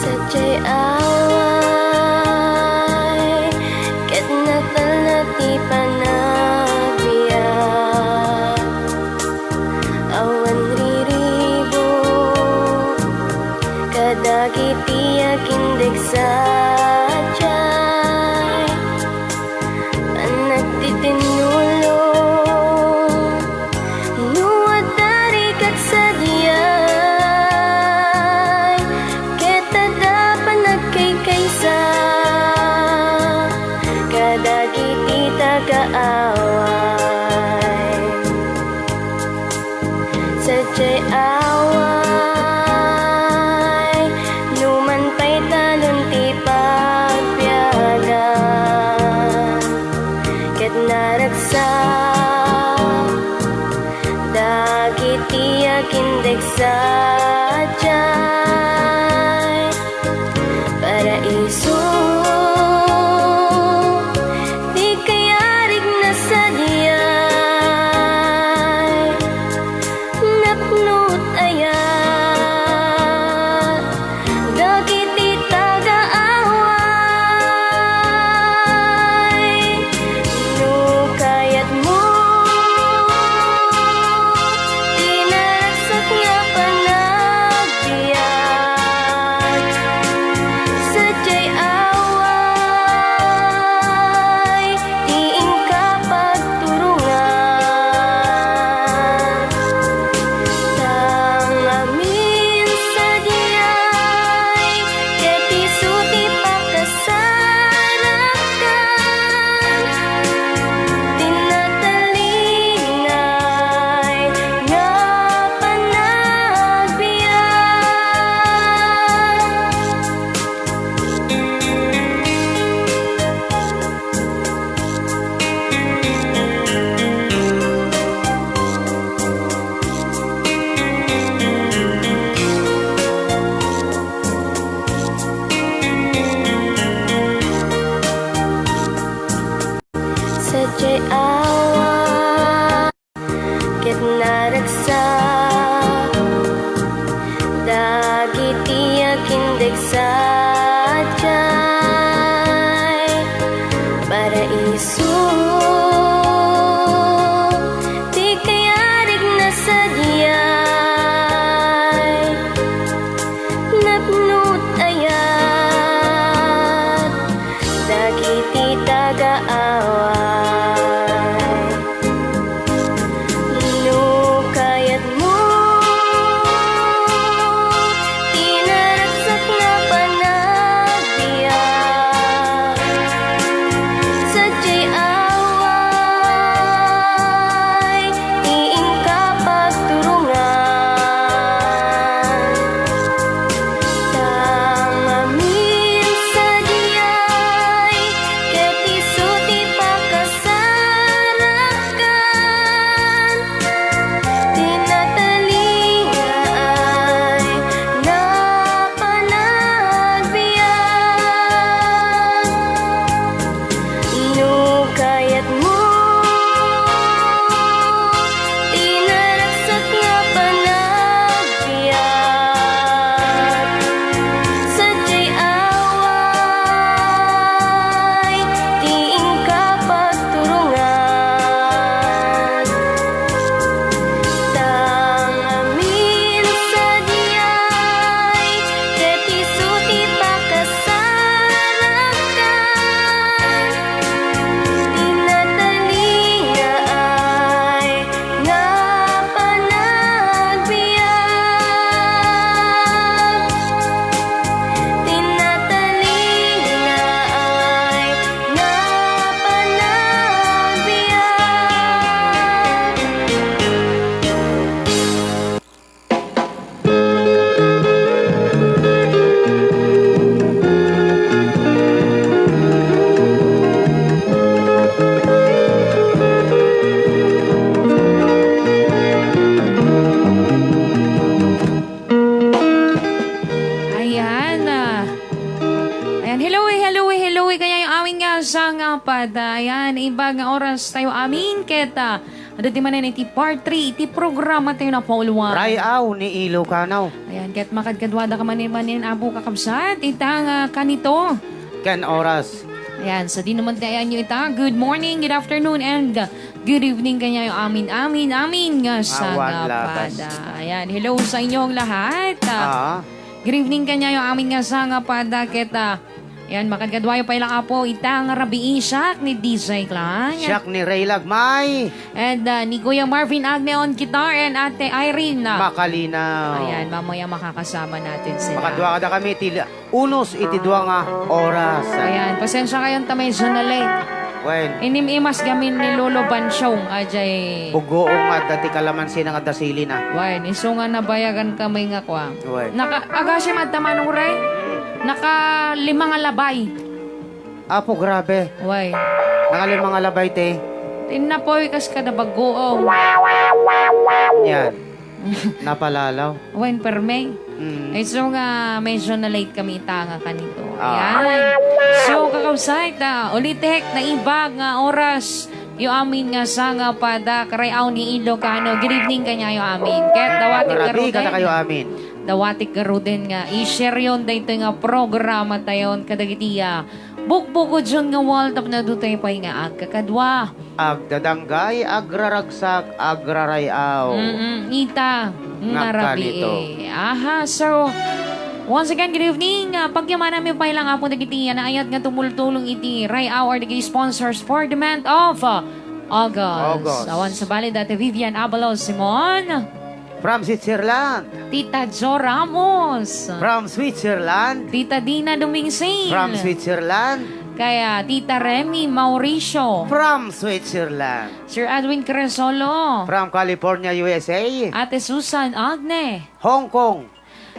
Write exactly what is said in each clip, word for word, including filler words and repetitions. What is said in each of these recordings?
Sadiay away ket natalna ti panagbiag. Awan riribuk kadagiti agindeg sadiay. Panagtitinulong no adda rigat sadiay, ket adda panagkaykaysa kadagiti tagaaway. Sadiay away, numan pay talon ti pagbiagan, ket naragsak dagiti agindeg sadiay. Paraiso ti kayarigna sadiay. Napno't aya dagiti tagaaway? No kayatmo ti naragsak nga panag- nga oras tayo amin, ket, ah, adda ti manen iti part three iti programa tayo napauluan. Ray-aw ni Ilocano. Ayan, ket makadkaduada ka manen, manen, Apo kakabsat, ita nga kanito. Ken oras. Ayan, so di naman tayo anyo ita. Good morning, good afternoon, and, uh, good evening kanyayo amin, amin, amin nga Awan labas. Sangapada. Ayan, hello sa inyong lahat. Ah, Ah. good evening kanyayo amin nga sangapada, ket, ah, Yan, makadkaduayo pay lang, Apo, ita nga rabii siak ni D J Clan. Siak ni Ray Lagmay. And, uh, ni Kuya Marvin Agne on guitar and Ate Irene. Makalinaw. Ayan, mamaya makakasama natin sila. Makadua kada kami ti la-, unos iti dua nga oras. Ayan, pasensya kayo ta medyo na late. Wen. Inim-imas gamin ni Lolo Bansyong, ajay. Bugoong nga adda ti kalamansi nga adda sili na. Wen, isu nga nabayagan kami nga kwa. Wen. Naka-, agasi madta manong Ray? Nakalima nga labay. Apo, grabe. Way. Nakalima nga labay, te. Tinnapoy kas kada bagoong. Yan. Napalalaw. Wen, perme. Mm. Ay, so nga, medyo na late kami ita nga kanito. Ah. Ayan. So, kakabsat, ah, ulitek, naibag nga oras. Yo amin nga sangapada, karay-aw ni Ilocano. Good evening kanyayo amin. Ket dawatek Grabe, garuden. Kada kayo amin. Dawatek garuden nga i-share yon daytoy nga programa tayon kadagiti, ah, bukbukod yon nga wall tapno dutay pay nga agkakadua. Agdadanggay, agraragsak, agraray-aw. Mm-mm, ita, Nga nga rabii. kanito. Aha, so, once again, good evening. Ah, pagyamananmi pay lang, Apo, dagiti, ah, naayat nga tumultulong iti ray-aw or dagiti sponsors for the month of, ah, August. August. Awan sa bali, dati Vivian Abalos Simon. From Switzerland. Tita Jo Ramos. From Switzerland. Tita Dina Dumingsin. From Switzerland. Kaya Tita Remy Mauricio. From Switzerland. Sir Edwin Cresolo. From California, U S A. Ate Susan Agne. Hong Kong.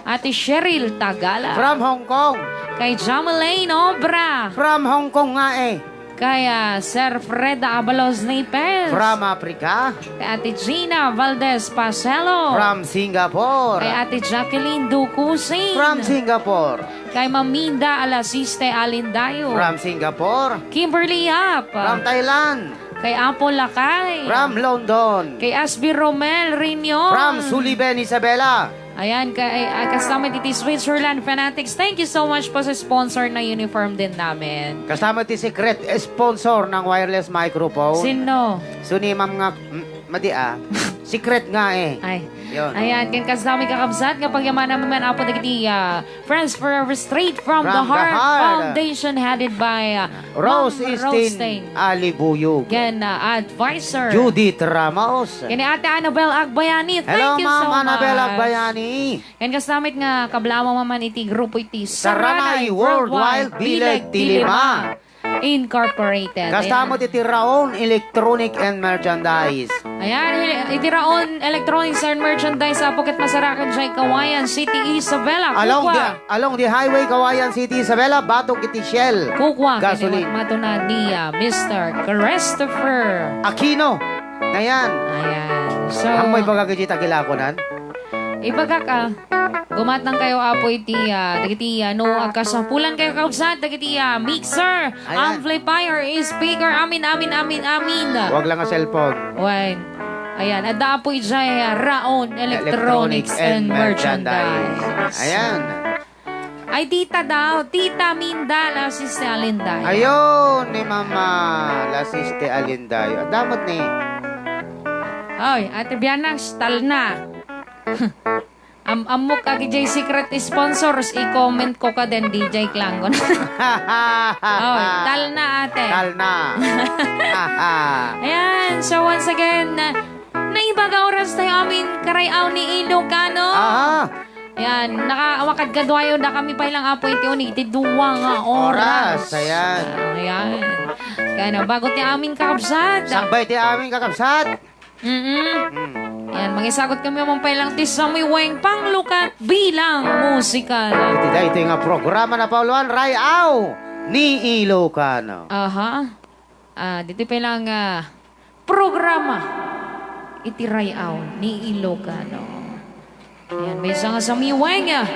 Ate Cheryl Tagala. From Hong Kong. Kay Jamalane Obra. From Hong Kong nga eh. Kay, ah, Sir Freda Abalos Naples. From Africa. Kay Ate Gina Valdez Pacelo. From Singapore. Kay Ate Jacqueline Ducusin. From Singapore. Kay Maminda Alasiste Alindayo. From Singapore. Kimberly Yap. From Thailand. Kay Apo Lakay. From London. Kay Asbi Romel Riñon. From Suliben, Isabela. Ayan, kay, ah, kasta met iti Switzerland fanatics. Thank you so much po sa sponsor na uniform din namin. Kasta met ti secret sponsor ng wireless microphone. Sino? Suni, ma'am, nga, mm, madi, ah. Secret nga eh. Ay. Yun. Ayan, ken kasta met kakabsat nga pagyamananmi man, Apo, dagiti, ah, Friends Forever, straight from From the the heart. heart. Foundation headed by, uh, Rose Ma'am Rose Stain Stain. Alibuyog. Ken, uh, advisor. Judith Ramos. Ken ni Ate Annabel Agbayani. Hello, Thank you Ma'am so Annabel much. Agbayani. Ken kasta met nga kablama man iti grupo iti Saranay Saranay Worldwide Worldwide Bileg Bileg Tilima. Tilima. Incorporated. Kasta Ayan. met iti Raon Electronic and Merchandise. Ayan, hi-, iti Raon Electronics and Merchandise, Apo, ket masarakan jay Cauayan City, Isabela. Along Kukua. the, along the highway, Cauayan City, Isabela, batok iti Shell. Kukua, Gasoline. Kini matuna ni, ah, Mister Christopher Aquino. Ayan. Ayan. So, Ammoy bagak iti tagilakonan? Ibagak, ah. Gumatnang kayo, Apo, iti, ah, dagiti, ah, no agkasapulan kayo kausat, dagiti, ah, mixer, Ayan. amplifier, speaker, amin, amin, amin, amin. Wag lang ang cellphone. Wen. Ayan, adda, Apo, ijay, ah, Raon Electronics Electronics and and Merchandise. Merchandise. Ayan. Ay, tita daw. Tita Minda, la Siste Alindayo. Ayun, ni Mama, la Siste Alindayo. Adda met ni. Oy, Ate Bianang, talna. Am-, ammok agi jay secret sponsors, i-comment ko ka den, D J Klangon. Oh, talna, ate. Talna. Ayan, so once again, na, naibaga oras tayo amin, karay-aw ni Ilocano. Aha. Ayan, naka-, makadkaduayo da kami pay lang, Apo, iti unig, iti dua nga oras. Oras, ayan. Ayan. Kaya na, bago ti amin kakabsat. Sakbay ti amin kakabsat. Mm-mm. Mm. Yan, mangisagot kami man pay lang ti Samuyweng panglukat bilang musikal. Iti daytoy nga programa napauluan, Ray-aw ni Ilocano. Aha. Ah, ditoy pay lang, ah, programa iti Ray-aw ni Ilocano. Yan, maysa nga Samuyweng, ah.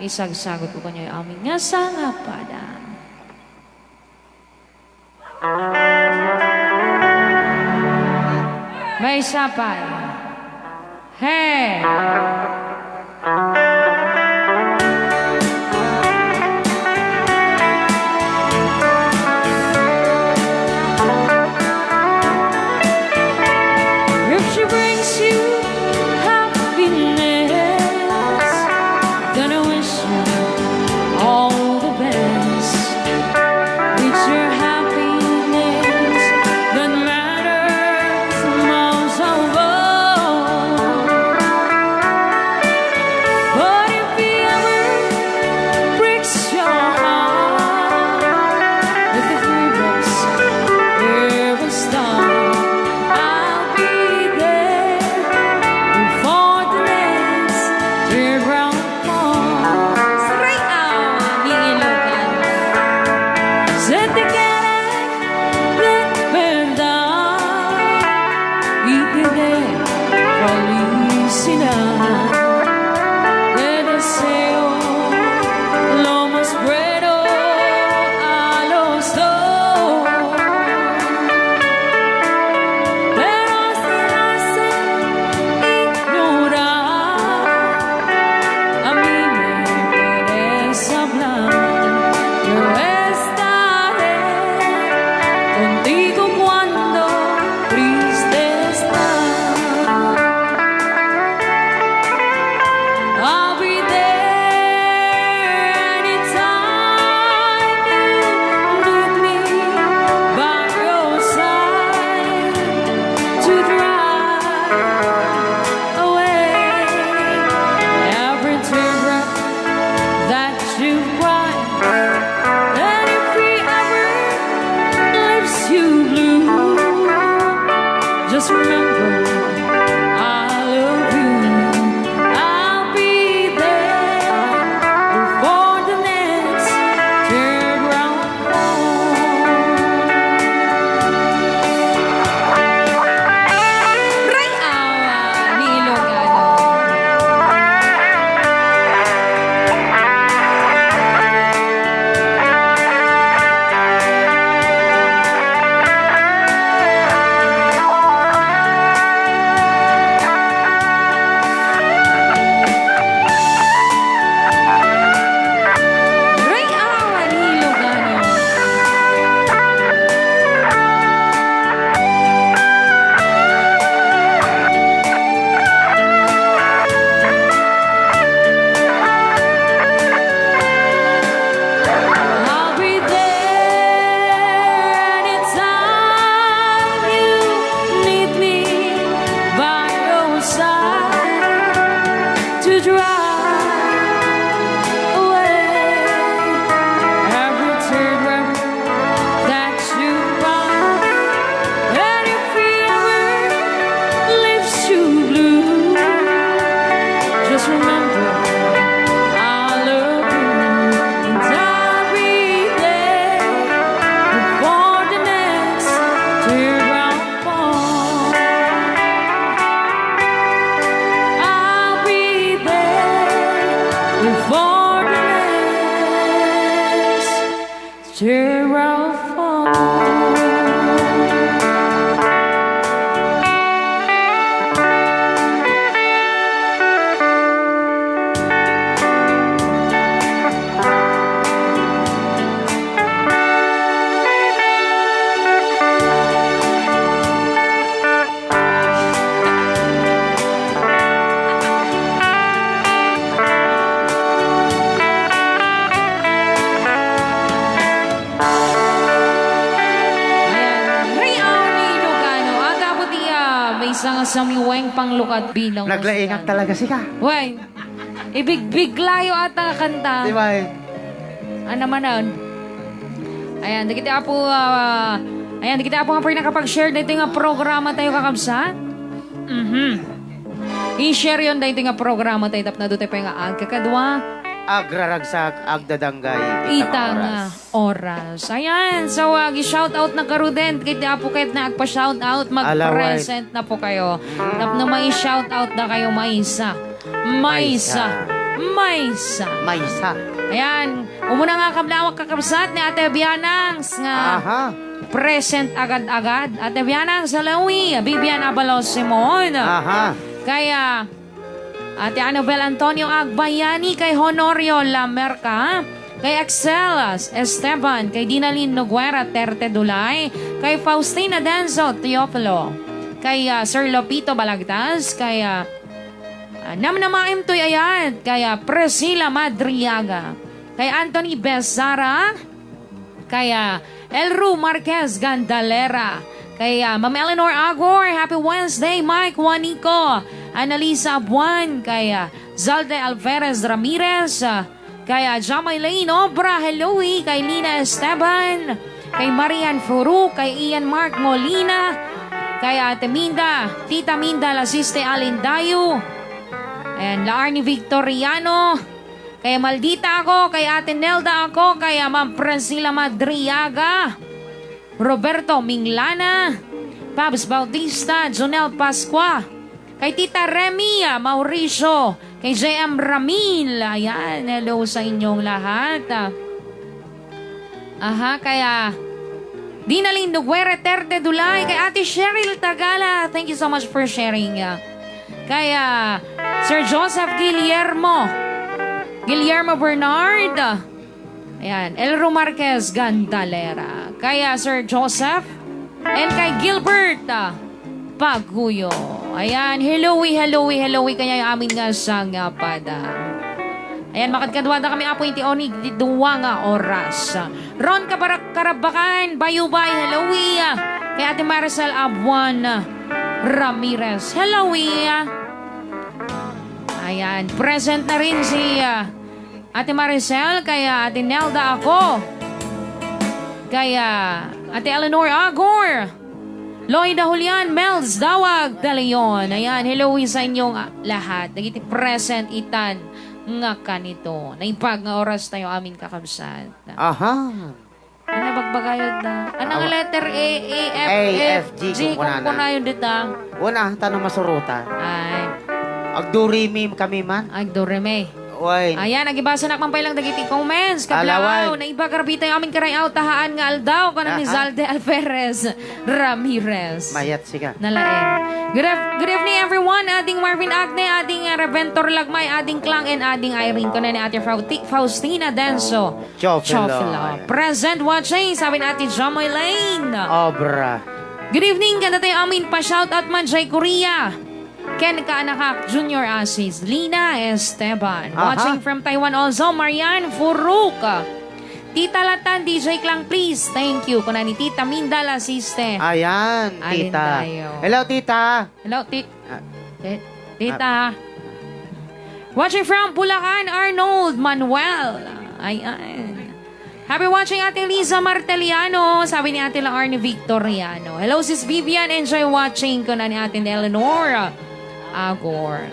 Isagsagot ko kanyayo amin nga sangapada. Maysa pay. Hey! If she brings you happiness, then I wish you all the best. It's your happiness that matters most of all. But if he ever breaks your heart, if the three books ever start, I'll be there before the next teardrop falls. Right out, ni Ilocano. Senti che de verdad y te de felicidad. Te deseo lo más bueno a los dos. Pero si te hace ignorar, a mí me puedes hablar. Yo estaré contigo cuando triste estás. I'll be there anytime you need me by your side to drive away every teardrop that you cried. And if he ever leaves you blue, just remember I love you. I'll be there before the next teardrop falls. Ray Awa ni Ilocano. Ray Awa ni Ilocano. I'll be there anytime you need me by your side to drive away every teardrop that you cried. And if he ever leaves you blue, just remember I love you, and I'll be there before the next teardrop falls. I'll be there before the next teardrop falls. Ayan. Ray Arnie Lucano. Aga po ti, ah, maysa nga samiweng panglukat bilang Naglaingak musikan. Talaga sika. Wen, ibigbiglayo ata nga kanta. Di ba eh? Ano manan? Ayan, dagiti apo, ah, ayan, dagiti apo nga pwede nakapag-share dito nga programa tayo, kakabsat. Mhm. I-share yon daytoy nga programa tayo tapno ditoy pay nga agkakadwa. Agraragsak, agdadanggay, ita nga oras. Ayan. So, uh, gi-shout out na karuden. Kay di apo ket na agpa-shout out, mag-present na po kayo. Tapno mai-shout out na kayo, maysa. Maysa. Maysa. Maysa. Ayan. Umuna nga kablawak kakabsat ni Ate Bianangs nga Aha. present agad-agad. Ate Bianang Salawi, Vivian Abalos Simon. Aha. Kay, ah, Ate Anabel Antonio Agbayani, kay Honorio Lamerca, kay Excel, ah, Esteban, kay Dinalin Noguera Terte Dulay, kay Faustina Denso Teofilo, kay, ah, Sir Lopito Balagtas, kay, ah, ah, Namnamaem Toy Ayat, kay, ah, Priscilla Madriaga, kay Anthony Besara, kay, ah, Elru Marquez Gandalera. Kay, ah, Ma'am Eleanor Agor, happy Wednesday, Mike Juanico, Annalisa Abuan, kay, ah, Zalde Alvarez Ramirez, ah, kay, ah, Jamay Lane Obra, hello, eh, kay Lina Esteban, kay Marian Furu, kay Ian Mark Molina, kay Ate Minda, Tita Minda Lasiste Alindayo, and La Arnie Victoriano, kay Maldita ako, kay Ate Nelda ako, kay, ah, Ma'am Priscilla Madriaga, Roberto Minglana, Pabs Bautista, Jonel Pascua, kay Tita Remy, ah, Mauricio, kay J M Ramil. Ayan, hello sa inyong lahat. Ah. Aha, kaya Dinalin Duguere Terte Dulay, kay Ate Cheryl Tagala. Thank you so much for sharing. Ah. Kaya Sir Joseph Guillermo, Guillermo Bernard. Ayan, Elro Marquez Gandalera. Kaya Sir Joseph and kay Gilbert, ah, Paguyo. Ayan, hello, hello, hello, kaya amin nga sangapada. Ayan, makadkaduada kami, Apo, iti onig ti dua nga oras. Ron Kabarak-, Karabakan, Bayubay, hello, iya. Kay Ate Maricel Abuan Ramirez. Hello, iya. Ayan, present na rin si, ah, Ate Maricel, kaya Ate Nelda ako. Kaya Ate Eleanor Agor. Loida Julian, Mels Dawag, De Leon. Ayan, hello sa inyong, ah, lahat. Dagiti present itan nga kanito. Naimbag nga oras tayo amin kakabsat. Aha. Ano bagbagayo da? Ano nga letter A, A, F, A, F, F, G, G, kung kunana. Kung kunayo dita? Una, ta no masurutan. Ay. Agdurimi kami man. Agdurimi. Oy. Ayan, nagibasanak man pay lang dagiti comments. Alawan. Kablaw, naimbag a rabii tayo amin karayaw, tahaan nga aldaw, kanan ni Zalde Alferez Ramirez. Mayat sika. Nalaen. Good af-, good evening, everyone. Ading Marvin Agne, Ading, uh, Reventor Lagmay, Ading Klang, and Ading Irene. Kuna ni Ate Fauti-, Faustina Denso. Chofilo. Chofilo. Present watching, sabi ni Ate Jamoy Lane. Obra. Good evening, kanta tayo amin pa shoutout man, Jay Korea. Ken kaanakak, Junior Asis, Lina Esteban. Aha. Watching from Taiwan also, Marian Furuk. Tita Latan, D J Klang, please. Thank you. Kuna ni Tita Minda Lasiste. Ayan, tita. Alindayo. Hello, tita. Hello, ti-, ah, ti-, tita. Ah. Watching from Bulacan, Arnold Manuel. Ayan. Happy watching, Ate Liza Marteliano. Sabi ni Ate Laarne Victoriano. Hello, Sis Vivian. Enjoy watching, kuna ni Ate Eleanor Agor.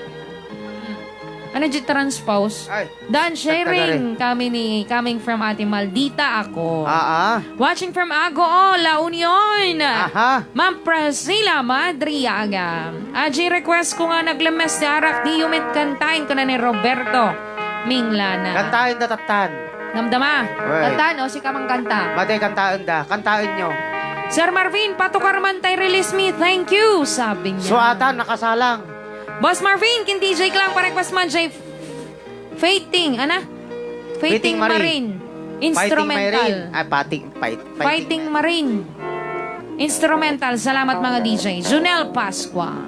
Ano di transpose? Ay, Dan sharing kami ni, coming from Ate Maldita ako. Ah, ah. Watching from Agoo, La Union. Aha. Ma'am Priscilla Madriaga. Aji request ko nga naglemes ti arak, diyo met kantaen, kuna ni Roberto Minglana. Kantaen da tattan. Namdama. Right. Tattan, o, sika man kanta. Madi, kantaen da. Kantaen nyo. Sir Marvin, patukar man tay Release Me. Thank you, sabi niya. Suatan, nakasalang. Boss Marvin, kin D J Klang, pa-request man, J Fighting, ana? Fighting Fighting Marine. Marine. Fighting Instrumental. Marine. Ah, pating, fight, Fighting Fighting Marine. Instrumental. Salamat, mga D J. Junel Pascua.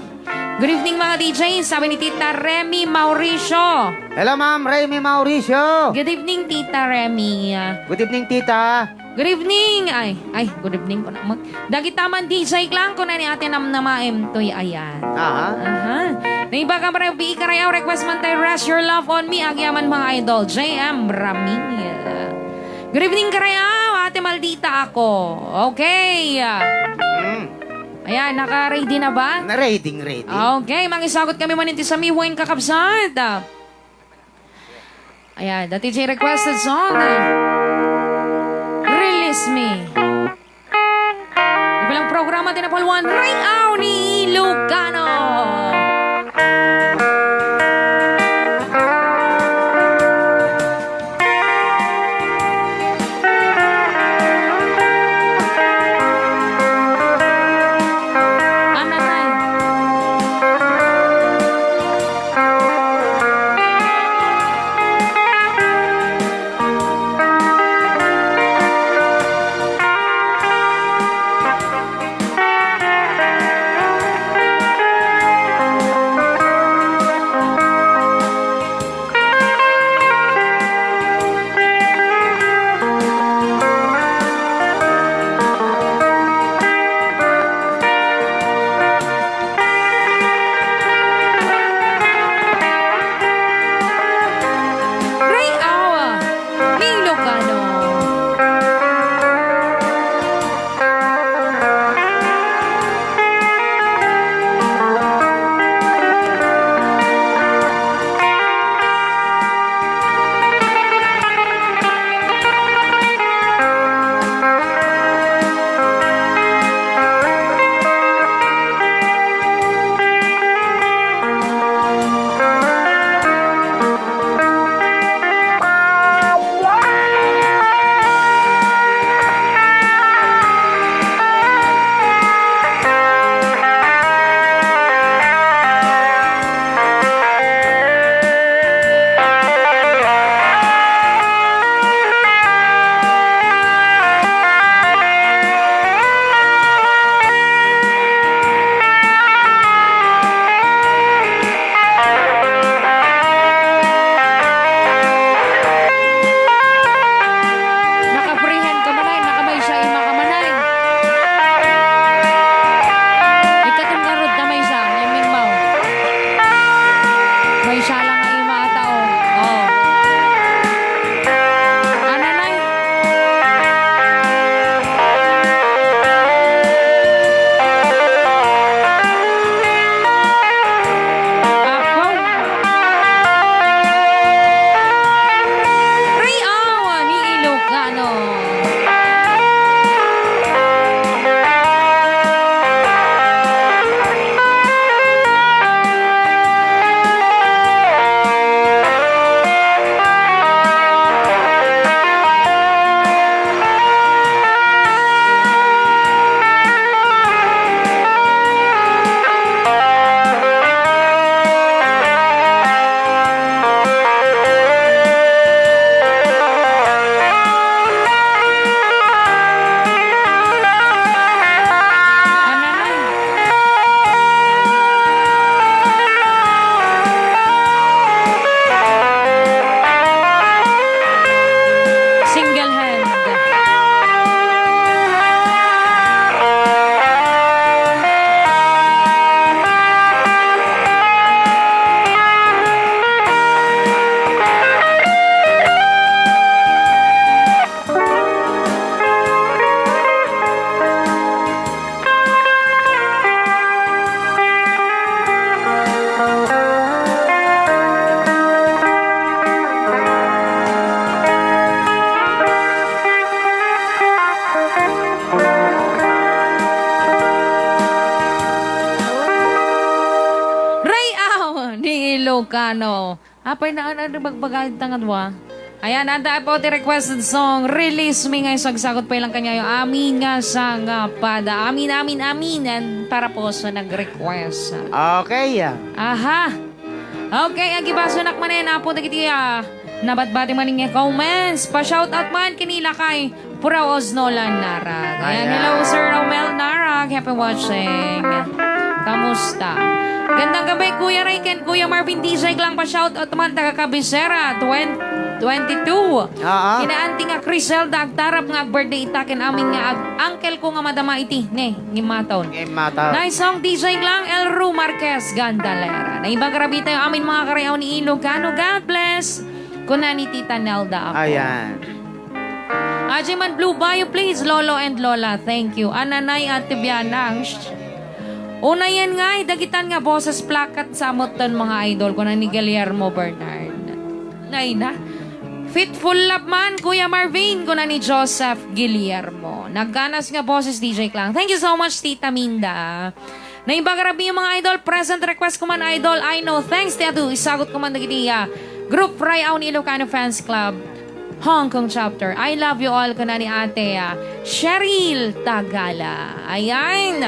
Good evening, mga D J. Sabi ni Tita Remy Mauricio. Hello, Ma'am Remy Mauricio. Good evening, Tita Remy. Good evening, Tita. Good evening. Ay, ay, good evening ko na. Mag-, dagita man D J Klang, kuna ni Ate Namnamaem toy ayan. Aha. Aha. Naimbag a rabii karayaw, request man tay Rest Your Love on Me, agyaman mga idol, J M Ramil. Good evening, karayaw, Ate Maldita ako. Okay. Mm. Ayan, naka-ready na ba? Na-ready, ready. Okay, mangisagot kami man iti samiwen, kakabsat. Ayan, dati jay requested song. Release Me. Iba lang programa, tinapalwan, Ray Aw ni Ilocano. Ilocano. Apay na, ano, ano, bagbaga, tangad wa? Ayan, anda po ti requested song. Release me nga isagsagot pa ilang kanyayo. Amin nga sangapada. Amin, amin, amin. And para po sa nag-request. Okay. Aha. Okay, agibasonak manen, apo dagiti, ah, nabati manen nga comments. Pa-shoutout man, kinilakay. Puraw Osnolan Narag. Ayan, ayan. Hello, Sir Romel Narag. Happy watching. Kamusta? Gandang gabi, Kuya Ray ken Kuya Marvin. D J Glang, pa-shoutout man taga Cabecera, twenty twenty-two. Oo. Kina Auntie nga Criselda Agtarap nga ag-birthday ita ken amin nga ag-, uncle ko nga madama iti ne, ngimaton. Ngimaton. Nice song, D J Glang, El Ru Marquez Gandalera. Naimbag rabii tayo amin mga karayaw ni Ilocano. God bless. Kuna ni Tita Nelda ako. Ayan. Aji man Blue Bayo, please, Lolo and Lola. Thank you. Ananay, Ate Bianang. Unayen ngay, dagitan nga boses plakat sa amutten, mga idol, kuna ni Guillermo Bernard. Nay na. Fitful love man, Kuya Marvin, kuna ni Joseph Guillermo. Nagganas nga boses, D J Klang. Thank you so much, Tita Minda. Naimbag rabii, mga idol, present request ko man, idol. I know, thanks ti adu, isagot ko man dagiti, ah, group Rayaw ni Ilocano Fans Club, Hong Kong Chapter. I love you all, kuna ni Ate, ah, Cheryl Tagala. Ayan.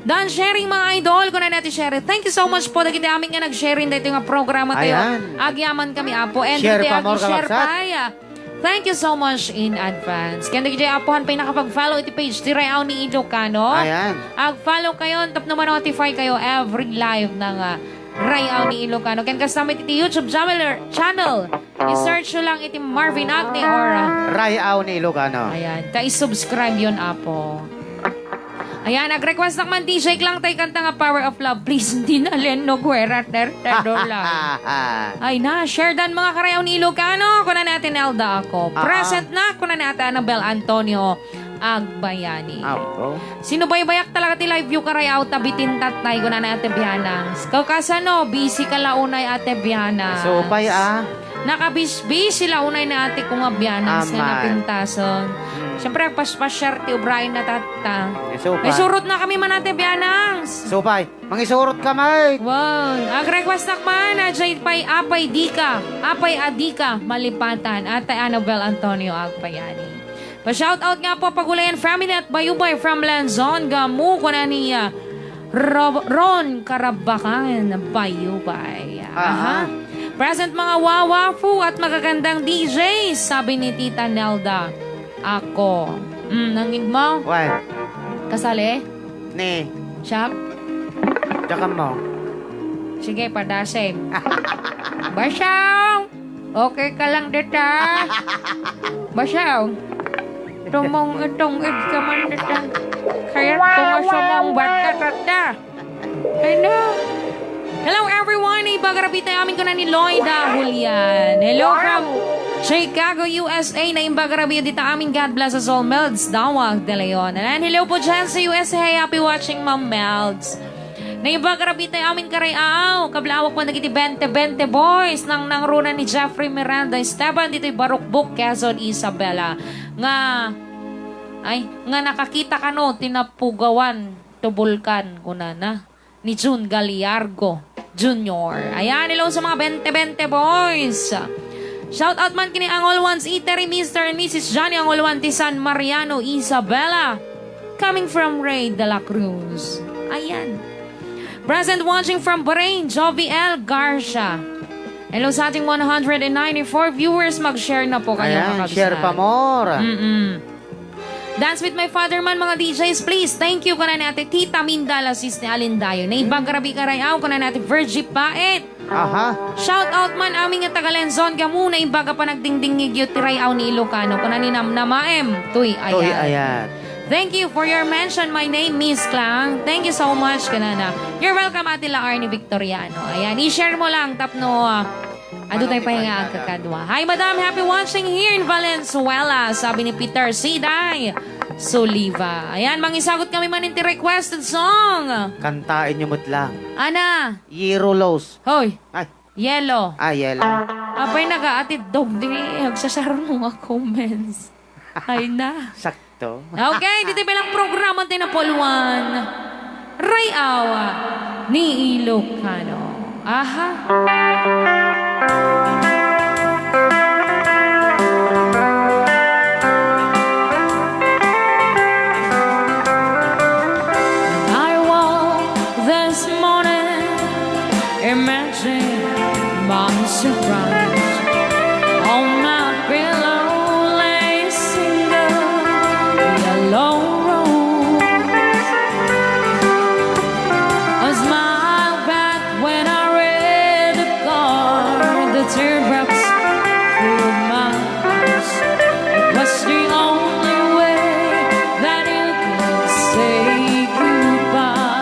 Done sharing, mga idol, kuna ni Ate Cheryl. Thank you so much po dagiti amin nga nag-sharing daytoy nga programa tayo. Ayan. Agyaman kami, Apo. And share dagiti pa, more agi-share kabagsak. Pa, ah, Thank you so much in advance. Ken dagiti apuhan pay nakapag-follow iti page ti Rayaw ni Ilocano. Ayan. Ag-follow kayo tapno ma-notify kayo every live ng, ah, Rayaw ni Ilocano. Ken kasta met iti YouTube channel, channel. I-search nyo lang iti Marvin Agne or, ah, Rayaw ni Ilocano. Ayan. Ta i-subscribe yon, apo. Ayan, nag-request nak man, D J Klang, tay kanta nga Power of Love. Please, hindi na Len no Guerra, ter, ter, dola. Ay na, share dan mga karayaw ni Ilocano. Kuna ni Ate Nelda ako. Ah, ah. Present na, kuna ni Ate Annabel Antonio Agbayani. Apo. Sinubaybayak talaga ti live view karayaw, ta bitin tatay, kuna ni Ate Bianang. Kakasano, busy ka la unay, Ate Bianang. Supay, ah. Nakabisbisi la unay ni Ate ko nga Bianangs nga napintasen. Hmm. Siyempre, agpaspasiar ti ubrayen na tatta. Isu pa. Isurot na kami man, Ate Bianangs. Supay, mangisurot ka, Mike. Wan, ag-request nak man, a J pay, apay dika, apay a dika malipatan, Ate Annabel Antonio Agpayani. Pa-shoutout nga po, Pagulayan family at Bayubay from Lenzon, Gamu, kuna ni, ah, Ro-, Ron Karabakan, Bayubay. Aha. Aha. Present mga wawa po at magagandang D Js, sabi ni Tita Nelda. Ako. Mm, nangig mo? Why? Kasali? Ni. Siak? Diyan ka mo. Sige, padasin. Basyong! Okay ka lang dita? Basyong! Tumong itong id ka man dita. Kaya tungo sumong bata, tata. Ay, no. Hello, everyone. Ibaga rabii tayo amin kuna ni Lloyda Julian. Hello from Chicago, U S A. Naimbag rabii dita amin. God bless us all, Melds Dawag de Leon. And hello po dyan sa U S A. Happy watching, Ma'am Melds. Naimbag rabii tayo amin, karayaw. Kablaawak po dagiti twenty twenty boys. Nang nangruna ni Jeffrey Miranda Esteban ditoy Barukbuk, Quezon, Isabela. Nga, ay, nga nakakita kano ti napugawan to bulkan, kunana, ni Jun Gallargo Junior. Ayan, hello sa mga twenty twenty boys. Shout out man kini Angol Ones Eatery, Mister and Missus Johnny Angol One ti San Mariano, Isabela. Coming from Ray de la Cruz. Ayan. Present watching from Bahrain, Jovi L Garcia. Hello sa ating one hundred ninety-four viewers. Mag-share na po kayo, ayan, kakabsat. Share pa more. Mm-mm. Dance with my father man, mga D Js, please. Thank you, kuna ni Ate Tita Minda, la sis ni Alindayo. Naimbag rabii karayaw, kuna ni Ate Virgie Paet. Aha. Shout out man amin nga taga Lenzon, Gamu, naimbag a panagdingdingngigyo ti Rayaw ni Ilocano, kuna ni Namnamaem. Tuy, ayan. Tuy, ayan. Thank you for your mention. My name, Miss Klang. Thank you so much, kanana. You're welcome, Ate La Arnie Victoriano. Ayan, i-share mo lang, tapno, ah, adu tayo pa nga agkakadwa. Hi, madam. Happy watching here in Valenzuela, sabi ni Peter Siday Soliva. Ayan, mangisagot kami man inti requested song. Kantaen nyo met lang. Ana? Yellow Rose. Hoy. Ay. Yellow. Ah, yellow. Apay, nagaatid dog di. Agsasarno nga comments. Ay na. Sakto. Okay, dito bilang programa tayo na puluan. Rayaw ni Ilocano. Aha. I woke this morning, imagine my surprise. On my pillow lay single yellow rose. A smile back when I read the card, the teardrops filled my eyes. It was the only way that you could say goodbye.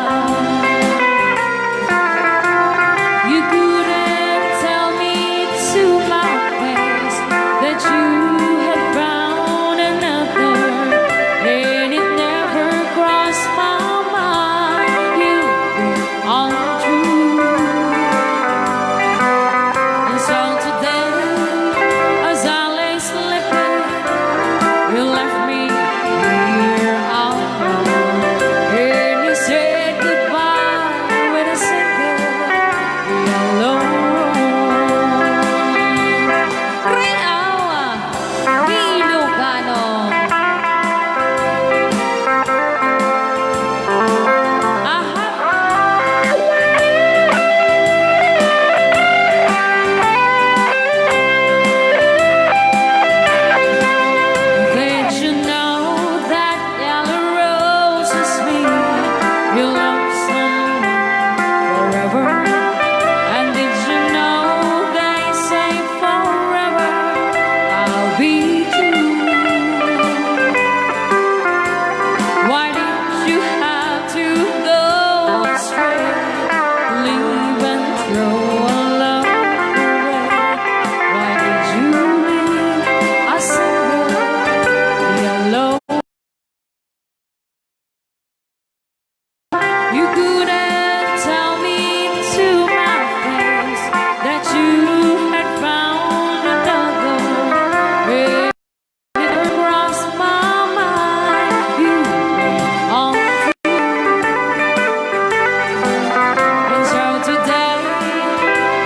You couldn't tell me to my face that you had found another, and it never crossed my mind. You've been untrue. And so today, as I lay sleeping, you left me here alone. And you said goodbye with a single yellow rose. Ray Awa, Ilocano. Aha. Did you know that yellow roses mean you love someone forever? And did you know they say forever I'll be true? Why did you have to go astray? Leave and throw a love away. Why did you leave a single yellow? You couldn't tell me to my face that you had found another. It never crossed my mind. You were untrue. And so today,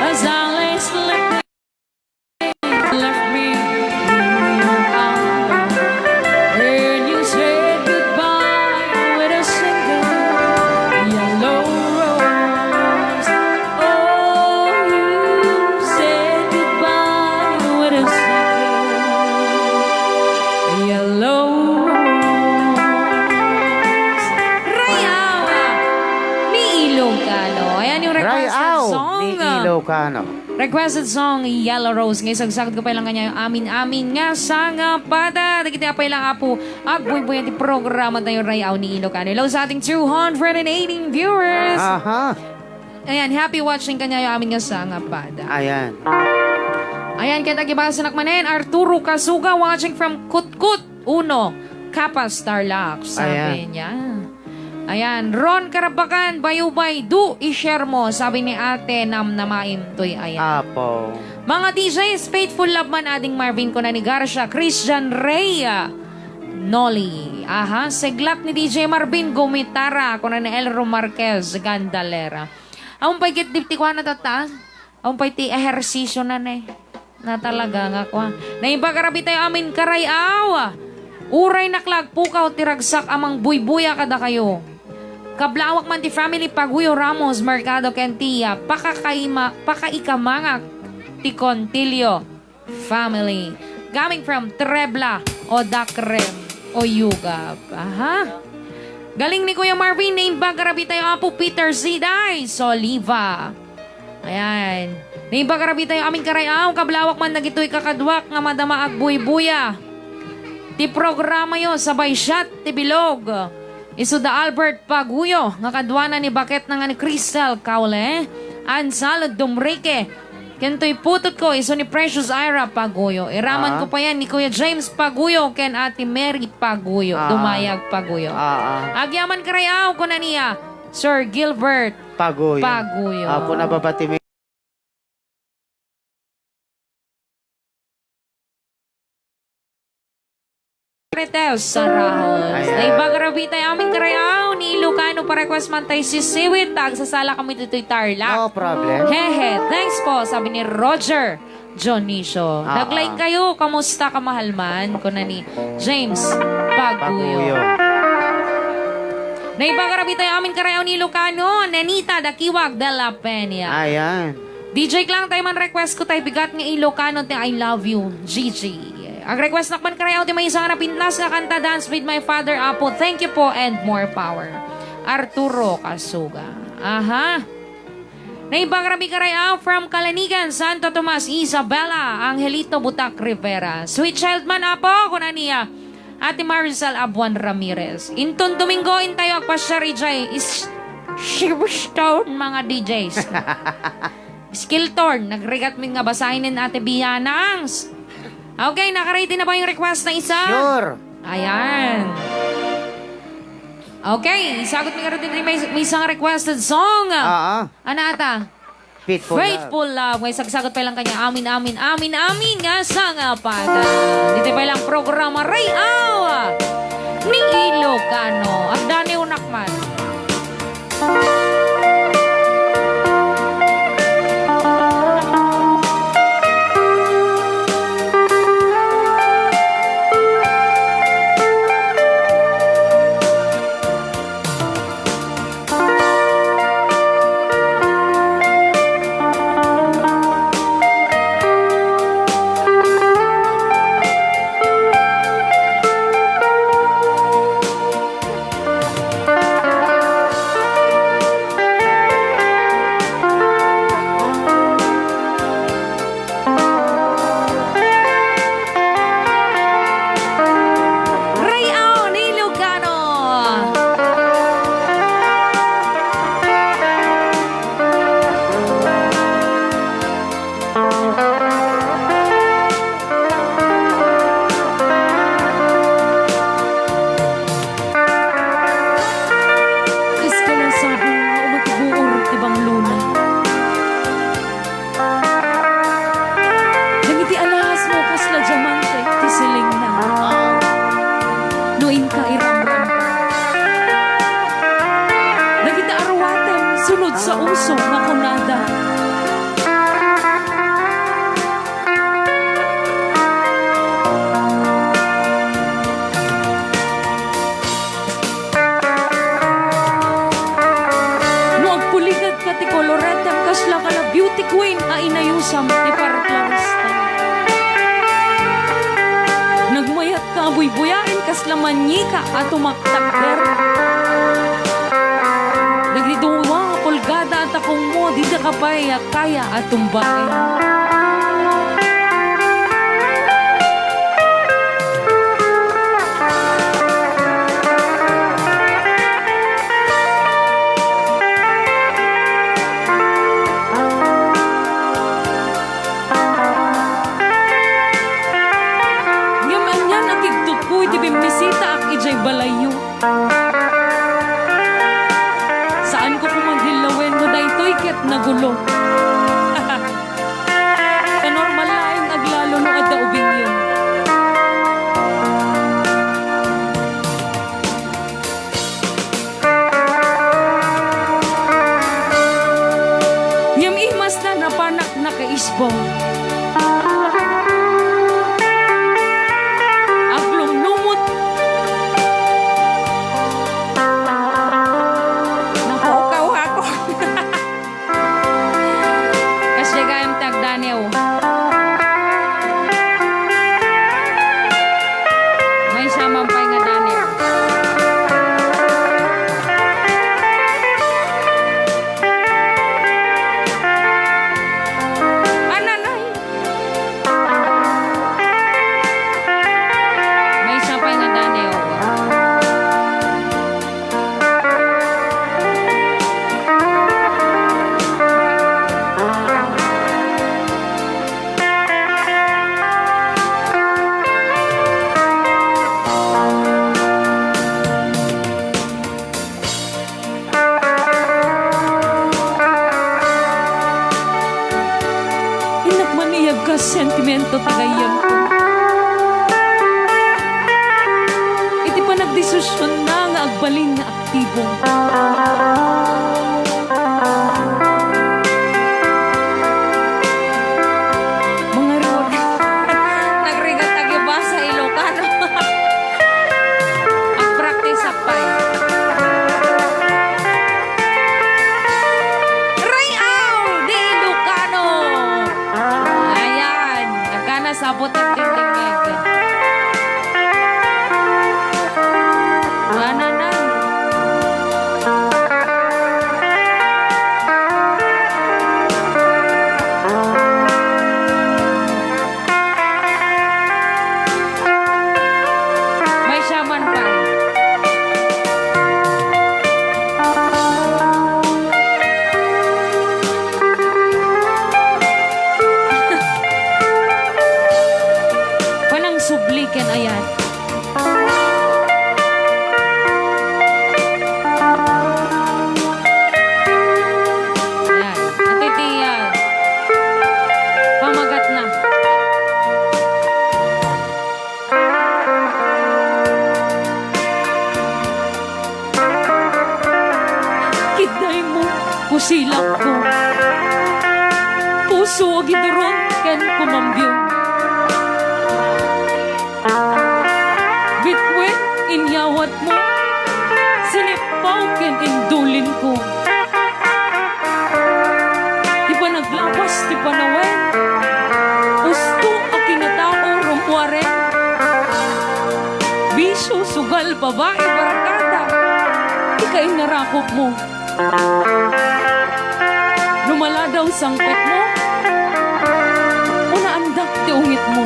as I lay sleeping, left me here alone. And you said goodbye with a single yellow rose. Oh, you said goodbye with a single yellow rose. Ray Awa ni Ilocano. Ayan yung requested Ray Aw song. Ni Ilocano. Requested song, Yellow Rose. Nga isagsagat ko pay lang kaniayo amin-amin nga sangapada. Dagiti apay lang, Apo, agbuybuyan ti programa tayo, Ray Aw ni Ilocano. Hello sa ating two hundred and eighteen viewers. Aha. Ayan, happy watching kaniayo amin nga sangapada. Ayan. Ayan, ket agibasanak manen, Arturo Kasuga watching from Kutkut. Uno, Capas, Tarlac, sabi Ayan. niya. Ayan, Ron Karabakan, Bayubay, do i-share mo, sabi ni Ate Namnamaim toy ayan. Apo. Mga D Js, Faithful Love man, Ading Marvin, kuna ni Garcia, Christian Rey, Noli. Aha, Seglat ni D J Marvin, Gumitara, kuna ni Elro Marquez, Gandalera. Awan pay ket di ti kuana tatta? Awan pay ti ehersisyo na ne. Na talaga nga kua. Naimbag a rabii tayo amin, Karay Aw. Uray nakla agpukaw ti ragsak a mangbuybuya kadakayo. Kablawak man ti family Paguyo Ramos Mercado ken ti, ah, pakakaima-, pakaikamangak ti Contillo family. Coming from Trebla o Dakrem o Yugab. Aha. Galing ni Kuya Marvin, naimbag a rabii tayo, Apo Peter Ziday Soliva. Ayan. Naimbag a rabii tayo amin, Karay Aw, kablawak man dagitoy kakaduak nga madama agbuybuya ti programayo, sabay shot ti bilog. Isu da Albert Paguyo nga kaduana ni baketna nga ni Crystal Caule, Ansal Dumrique, ken toy putotko, isu ni Precious Ira Paguyo. Iraman Ah. ko payen ni Kuya James Paguyo ken Ate Mary Paguyo, Ah. Dumayag Paguyo. Ah, ah. Agyaman Karay Aw, kuna niya, Sir Gilbert Paguyo. Paguyo. Apo, nababati mi. Marites Sarahos. Ayan. Naimbag a rabii tayo amin, Karay Aw ni Ilocano, pa-request man tayo sisiwit, ta agsasala kami ditoy Tarlac. No problem. Hehe, thanks po, sabi ni Roger Dionisio. Ah, Naglaing ah. kayo, kamusta, kamahal man? Kuna ni James Paguyo. Paguyo. Naibaga rabii tayo amin karayaw ni Ilocano, Nenita Dakiwag de la Peña. Ayan. D J Klang, tayo man request ko tayo bigat nga Ilocano ti I love you, Gigi. Ag-request nak man karayaw ti maysa nga napintas nga kanta, Dance with My Father, Apo. Thank you po and more power. Arturo Kasuga. Aha. Naimbag rabii karayaw from Calanigan, Santo Tomas, Isabela, Angelito Butak Rivera. Sweet child man, Apo, kuna niya. Ate Maricel Abuan Ramirez. Inton Domingo, intayo agpasiar idiay is-, Silverstone, mga D Js. Skillthorne, nagrigat mi nga basaen ni Ate Bianangs. Okay, naka-ready na ba yung request na isa? Sure. Ayan. Okay, isagot mi nga rin may, may isang requested song. Oo. Ano ata? Faithful Love. Faithful Love. May sagsagot pa lang kanya. Amin, amin, amin, amin nga sangapagan. Dito pa lang programa Ray Awa ni Ilocano. At Dani Unakman. Ray Aw ni Lucano. Kas kalasaho nga umatibuor ti banglona. Dagiti alahasmo kasla diamante ti silingna. No inka iramramba. Dagiti aruatem sunod sa uso nga kunada. No agpuligedka ti koloretem, kasla ka la beauty queen a inayusam ti parklarista. Nagmayatka a buybuyaen, kasla manyika a tumaktakder. Dagiti dua a pulgada a takongmo, didaka pay a kaya a tumbaen. Ngem anian a kigtutko iti bimmisitaak idiay balayyo. Saanko koma aghillawen no daytoy ket nagulo. Kanormal laeng aglalo no adda ubingyo. Ngem imasdan a panak nakaisbaw. Aglumlumot. Nakaukaw ako. Kasdiay gayam ti agdaniw. Maysa man pay nga daniw. Ananay. Maysa pay nga daniw. Innak maniyag kas sentimento ti gayyemko. Iti panagdesisionna nga Balin nga aktibo. Mga ruot. Nagrigat a gibasa Ilocano. Agpraktis pay. Ray-aw di Ilocano. Ayan. Nagkana sabot ng tingtingeg. Nananang. May shaman pa. Panang subli ken ayat. Ayan. Ati ti, ah, pamagatna. Kiddaymo, kusilakko. Puso a giduron ken kumambio. Bituen inyawatmo, sinippaw ken indulinko. Ti panaglapas ti panawen, usto a kinatao rummuaren. Bisio, sugal, babai, barkada, ti kainarakupmo. No maladaw sangpetmo, unaandak ti ungitmo.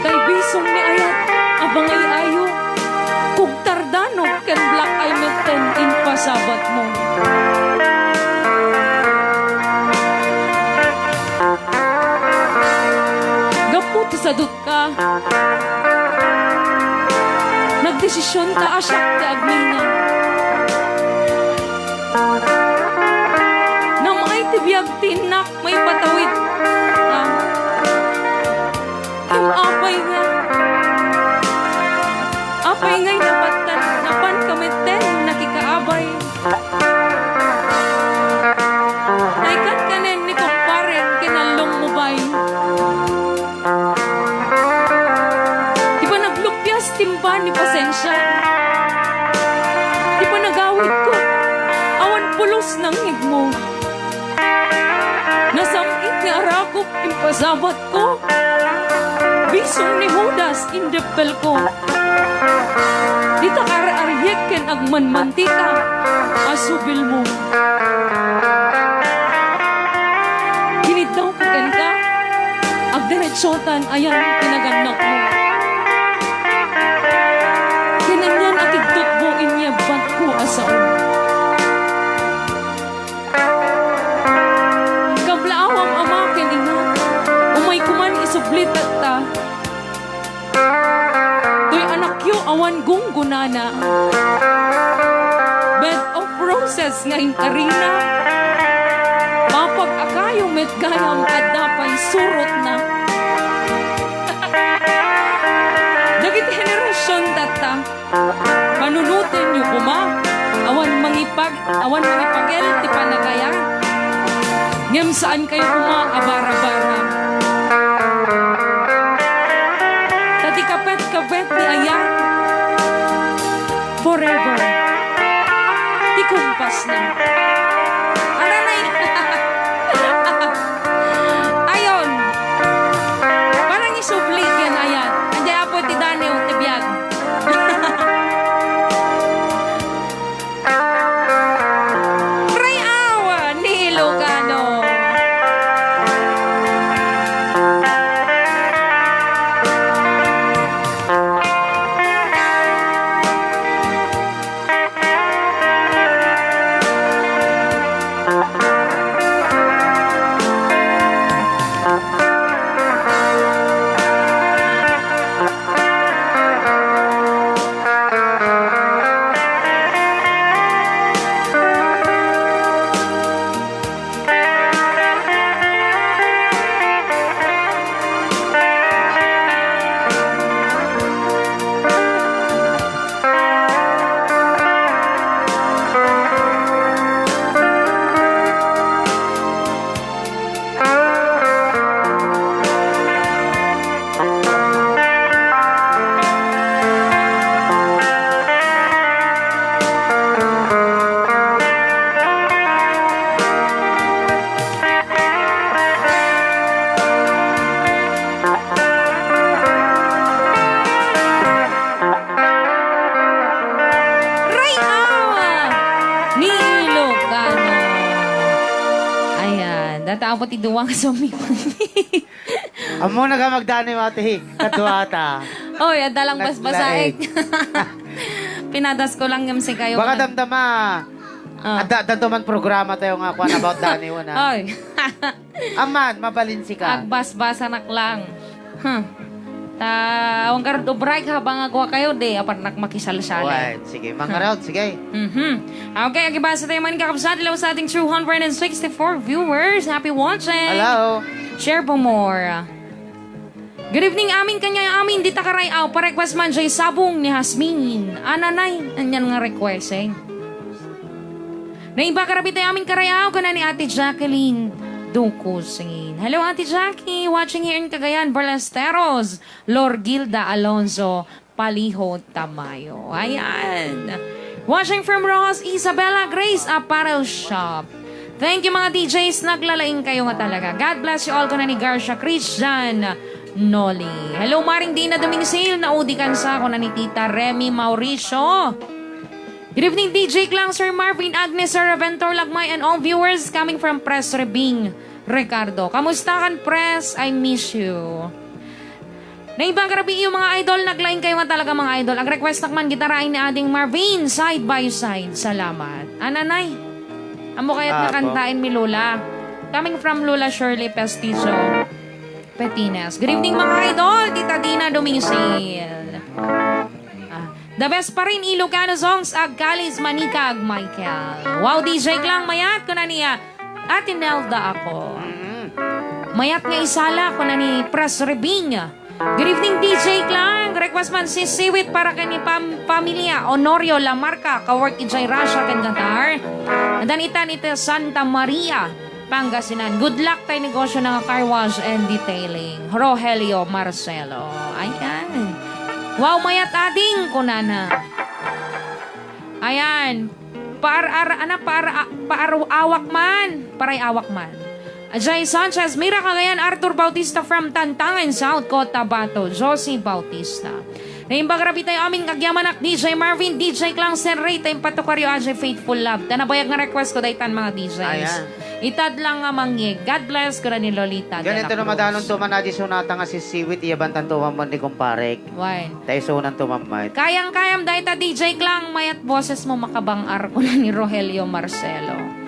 Kay bisong ni ayat a bangay-ayo, kugtardano ken black eye metten impasabatmo. Gapu ti sadut ka. Nagdesisionta a siak ti agminang. Nam-ay ti biag ti innak maipatawid. Ah. Ngem apay nga, apay ngay napattan, napan ka metten nakikaabay. Naikkan kanen ni kumparem, kinallongmo bay. Ti panaglupias, timba ni pasensia. Ti panagawidko, awan pulos nangngegmo. Nasam-it nga arakup, impasabatko. Bisong ni Judas, indeppelko. Dita ar-ariek ken agmanmantika a subilmo. Kiniddaw kenka, agderetsotan ayan ti nagannakmo. Ken anian a kigtutbo inyebbatko a sao. Kablaawam ama ken ina, umay koman isubli tatta. Toy anakyo awan gunggonana. Bed of roses nga inkarina. Mapag-akayo met gayam adda pay surotna. Dagiti henerasion tatta, panunotenyo koma, awan mangipag-, awan mangipagel ti panagayat. Ngem saan kayo koma a bara-bara. Ta ti kapet-kapet ni ayat, forever ti kumpasna. Aranay. Ayon. Parang isubli ken ayat. Anjay apo ti daniw ti biag. Ray-aw ni Ilocano. ni Ilocano. Ayan. Data apo ti duwang sumimangi. Ammo na ka magdani, mati. Kaduata. Oy, adda lang basbasaek. Naglaeg. Pinadas ko lang yung si kayo. Baka damdama. Ah. Adda, adda to man programa tayo nga kuan about dani, wala. Oy. Aman, mabalin si ka. Agbasbasanak lang. Huh. Ta, awan garud ubray ka habang agwa kayo, di, apan nak makisalsali. Alright, sige. Mangarod, sige. Mhm. Okay, agibasa tayo man kakabsat. Hello sa ating two hundred and sixty-four viewers. Happy watching. Hello. Share for more. Good evening, amin kanya amin, dita Karayaw. Pa-request man jay Sabong ni Hasmin. Ananay, anyan nga request, eh. Naimbag a rabii tayo amin Karayaw, kuna ni Ate Jacqueline Ducusin. Hello, Ate Jackie. Watching here in Cagayan, Ballesteros, Lorgilda Alonso, Paliho, Tamayo. Ayan. Watching from Roxas, Isabella Grace Apparel Shop. Thank you, mga D Js. Naglalaing kayo nga talaga. God bless you all, kuna ni Garcia Christian Noli. Hello, Maring Dina Dominsil. Naudikan sa, kuna ni Tita Remy Mauricio. Good evening, D J Klang, Sir Marvin, Agnes, Sir Reventor Lagmay, and all viewers coming from Press Rebing, Ricardo. Kamusta kan, Press? I miss you. Naimbag a rabii, mga idol, naglaing kayo nga talaga, mga idol. Ang request nak man gitara ni Ading Marvin, Side by Side. Salamat. Ananay, amo kayat nga kantaen mi, Lola. Coming from Lola Shirley Pestillo, Petines. Good evening, mga idol. Tita Dina Dominsil. Ah, the best pa rin, Ilocano songs, agkalis manikag, Michael. Wow, D J Klang, mayat, kuna niya, Ate Nelda ako. Mm. Mayat nga isala, kuna ni Pres Rebing. Good evening, D J Klang. Request man si Siwit para kani pam-, pamilya Honorio Lamarca, kawork idiay Russia ken Qatar. Danita ni Santa Maria, Pangasinan. Good luck tay negosyo na nga car wash and detailing. Rogelio Marcelo. Ayan. Wow, mayat ading, kunana. Ayan. Paar-, ar-, ana, paar-, a-, paar-, awak man. Paray awak man. Ajay Sanchez, Mira Cagayan, Arthur Bautista from Tantangan, South Cotabato, Josie Bautista. Naimbag a rabii tayo amin, agyamanak, D J Marvin, D J Klang, Sir Ray, ta impatukaryo, Ajay Faithful Love. Ta nabayag nga request ko, daytan mga D Js. Ayan. Itad lang nga mangyeg. God bless, kuna ni Lolita de la Cruz. Ganito na madanon to man, Ajay Sonata nga sisiwit, iyabantan to man ni kumparek. Wen. Tay sunan to, Ma'am Mart. Kayang-kayam dayta, D J Klang, mayat boses mo makabang-ar, kuna ni Rogelio Marcelo.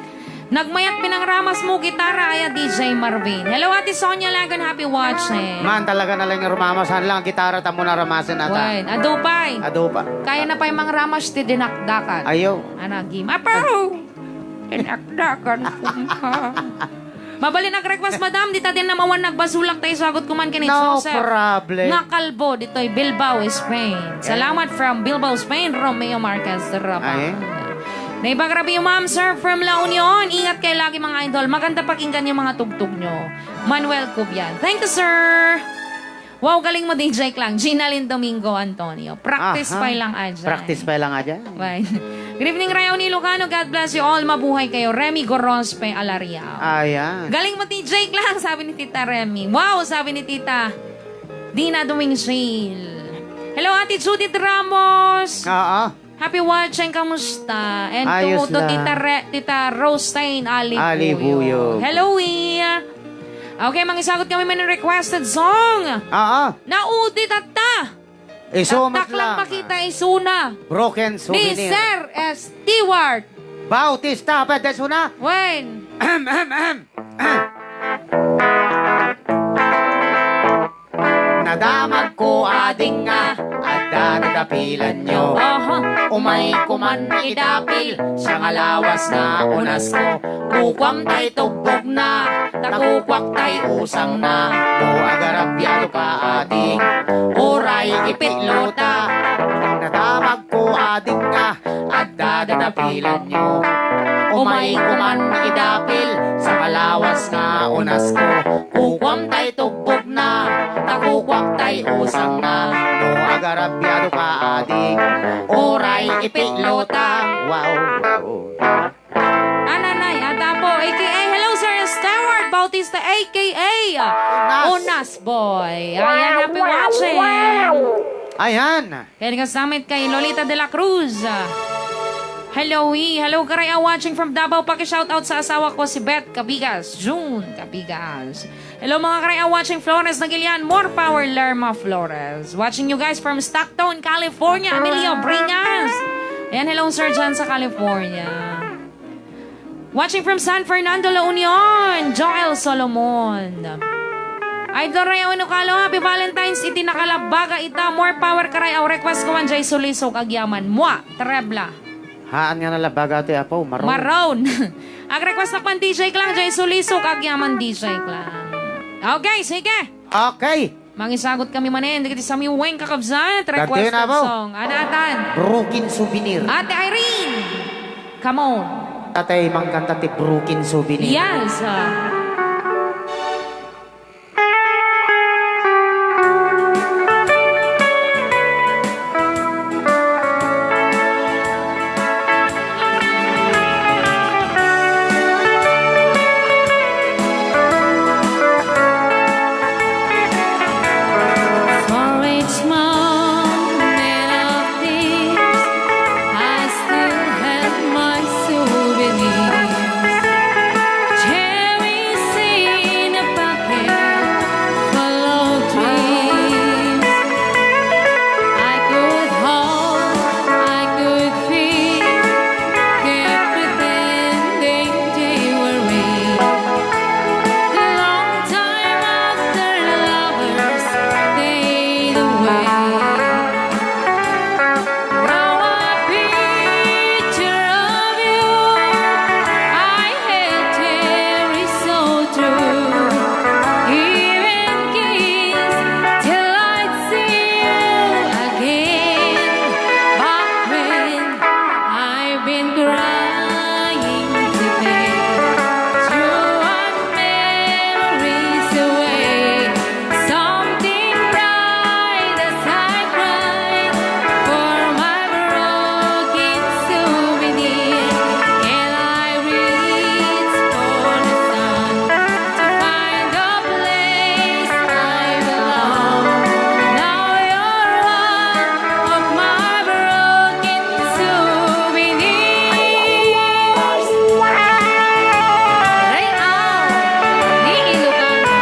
Nagmayat pinangramas mo gitara, aya, D J Marvin. Hello, Ate Sonia Lagon, happy watching. Man, talaga na lang nga rumamas, saan lang gitara, tamo na ramasin ata. Wen, adu pay. Adu pa. Kaya na pay mangramas ti dinakdakan. Ayo. Anagi, mapaw! Dinakdakan ko, ma. Mabalin ag-request, madam, dita din namawan nagbasolak tayo sagot kuman kini Joseph. No problem. Nga kalbo, ditoy Bilbao, Spain. Eh. Salamat from Bilbao, Spain, Romeo Marquez Rabal. Ay. Naimbag a rabii, ma'am, sir, from La Union. Ingat kayo lagi, mga idol. Maganda pakinggan yung mga tugtog nyo. Manuel Cubian. Thank you, sir. Wow, galing mo, D J Klang. Gina Lynn Domingo Antonio. Practice Aha. pa lang, Ajay. Practice pa lang, Ajay. Bye. Good evening, Rayo ni Ilocano. God bless you all. Mabuhay kayo. Remy Gorospe Alariao. Ayan. Galing mo, D J Klang, sabi ni Tita Remy. Wow, sabi ni Tita Dina Dumingsil. Hello, Ate Judith Ramos. Oo. Happy watching, kamusta? And Ayos to, to lang. Tita Re-, Tita Rosetain Alibuyo. Alibuyo. Hello, Iya. Okay, mangisagot kami man ng requested song. Oo. Naudi tatta. Iso Tatak lang lang. Makita, isuna. Broken Ni souvenir. Sir Stewart. Bautista, pwede suna? Wen. Ahem, ahem, ahem. Nadamag ko ading nga, adda dadapilan nyo. Aha. Umay ko man idapil, siya nga lawas nga unas ko. Kukuam tay tubbog na, ta kukuak tay usang na. No agarabbiado ka ading, uray ipitlo ta. Nadamag ko ading nga, adda dadapilan nyo. Umay ko man idapil, sa kalawas nga unas ko. Kukuam tay tubbog na, ta kukuak tay usang na. No agarabbiado ka ading, uray ipitlo ta. Wow. Ananay, ata po, A K A, hello, Sir Stewart Bautista, A K A Unas. Unas Boy. Ayan, happy watching. Ayan. Kaya kasamit kay Lolita de la Cruz. Hello, eh. Hello, Karay, ah, watching from Davao. Paki-shoutout sa asawa ko, si Beth Cabigas. June Cabigas. Hello, mga Karay, ah, watching Flores Nagilian. More power, Lerma Flores. Watching you guys from Stockton, California. Amelia Bringas. Ayan, hello, Sir John sa California. Watching from San Fernando, La Union, Joel Solomon. Idol Ray Awinucalo, happy Valentine's iti nakalabbaga ita. More power, Karay, ah, request ko man jay sulisok agyaman. Mua, Trebla. Haan nga nalabbaga ti apo, maron. Maron. Ag-request na pan D J Clang, jay sulisok agyaman D J Clang. Okay, sige. Okay. Mangisagot kami manen, dagiti samiweng kakabsat, request na of po. Song. Anatan? Broken Souvenir. Ate Irene, come on. Tatay, mangkanta ti Broken Souvenir. Yes, ah. For each moment of this, I still have my souvenirs. Cherries in a bucket full of dreams. I could hold, I could feel, kept pretending they were real. A long time after lovers fade away, now a picture of you I held cherish so true. Even kiss till I'd see you again. But when I've been crying today, throw our memories away. Something bright as I cried for my broken souvenir, and I reach for the sun to find the place I belong. Now you're one of my broken souvenirs. Aray, ah, ni Ilocano.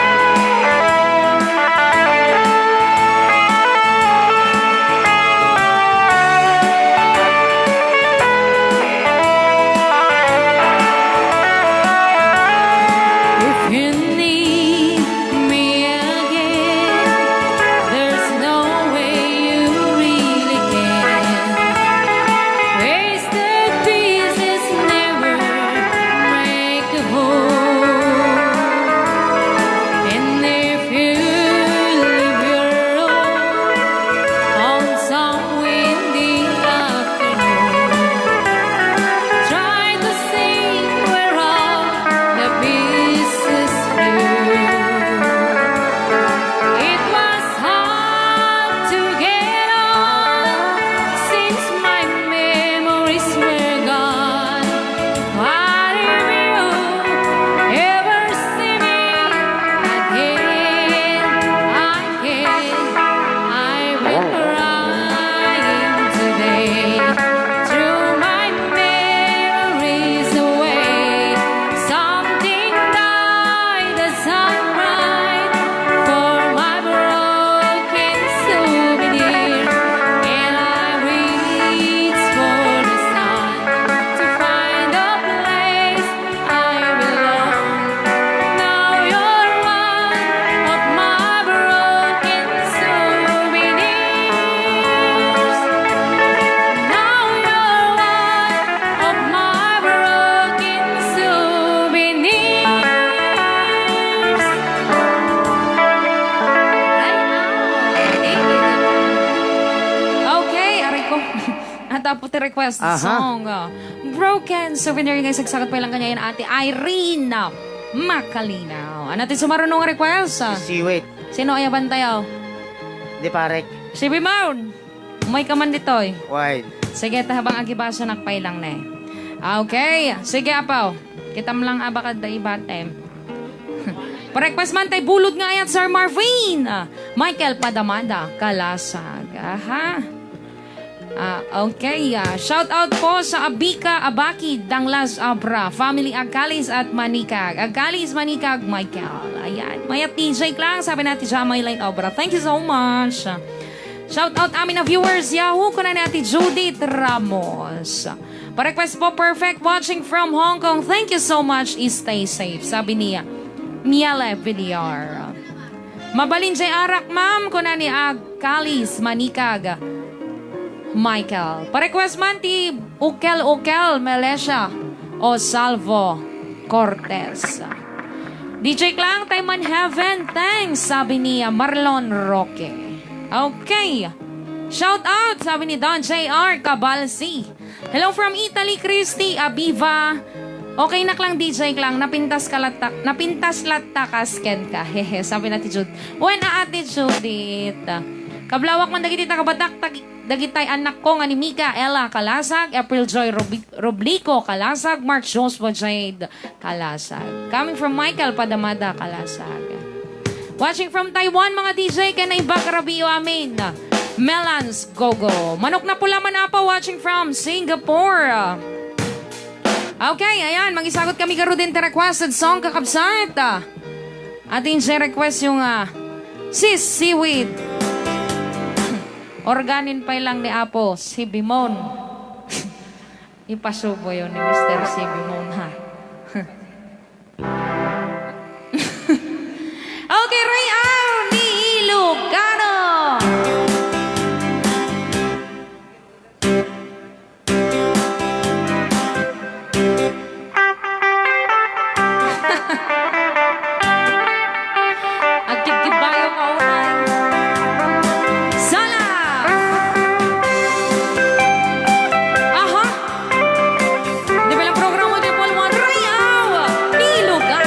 If you need me again, there's no way you really can. Wasted pieces never make a whole. And if you leave your own on some windy afternoon, try to see where all the pieces flew. It was hard to get on since my memories were gone. But if you ever see me again, I can, I've been crying today. Throw my memories away. Something died as I cried for my broken souvenir, and I reach for the sun to find a place I belong. Now you're one of my broken souvenirs. Now you're one of my broken souvenirs. Ay, ah, thank you. Okay, aray ko. At apo ti request Aha. Song, ah, Broken Souvenir nga isagsagat pay lang kaniayen Ate Irene Makalinaw. Ano ti sumaruno nga request? Siwit. Sino aya bantayo? Di parek. Si Bimawn. Umay ka man ditoy. Wine. Sige, ta habang agibasonak pay lang ne. Ah, okay. Sige, apaw. Kitam lang abakad da ibatem. Pa-request man tay bulod nga ayat, Sir Marvin. Ah, Michael Padamada, Kalasag. Aha. Ah, okay. Ah, shout out po sa Abika, Abaki, Danglas, Abra, family Agkalis at Manikag. Agkalis, Manikag, Michael. Ayan. Mayat D J Klang, sabi na Ate Jamay Line Obra. Thank you so much. Shout out amin a viewers, Yahoo, kuna ni Ate Judith Ramos. Pa-request po, perfect, watching from Hong Kong. Thank you so much. Stay safe, sabi niya. Miele Villar. Mabalin jay arak, ma'am, kuna ni Agkalis, Manikag, Michael. Pa-request man ti Ukel-Ukel, Melesha, o Salvo Cortez. D J Klang, time on heaven, thanks, sabi ni Marlon Roque. Okay. Shout out, sabi ni Don J R Cabalsi. Hello from Italy, Christy Abiva. Okay nak lang, D J Klang. Napintas ka latta, napintas latta kas kenka. Hehe, sabi na ti Jud. Wen a Ate Judith. Kablawak man dagiti takabatak, tag-, dagitay anakko nga ni Mika, Ella Kalasag, April Joy Robi-, Roblico Kalasag, Mark Joshua Jade Kalasag. Coming from Michael Padamada Kalasag. Watching from Taiwan, mga D J, ken naimbag a rabii amin. Melans Gogo. Manok na pula man, Apo, watching from Singapore. Okay, ayan, mangisagut kami garuden ti requested song, kakabsat. Atin siya request yung, ah, Sis Seaweed. Organin pay lang ni Apo, si Bimon. Ipasubo yun ni Mister Sibimon, ha? Okay, Ray Al ni Ilocano. Agkibkibayo ka, unay. Sala! Aha! Di ba lang programa di Paul Juan? Rayaw! Di lugar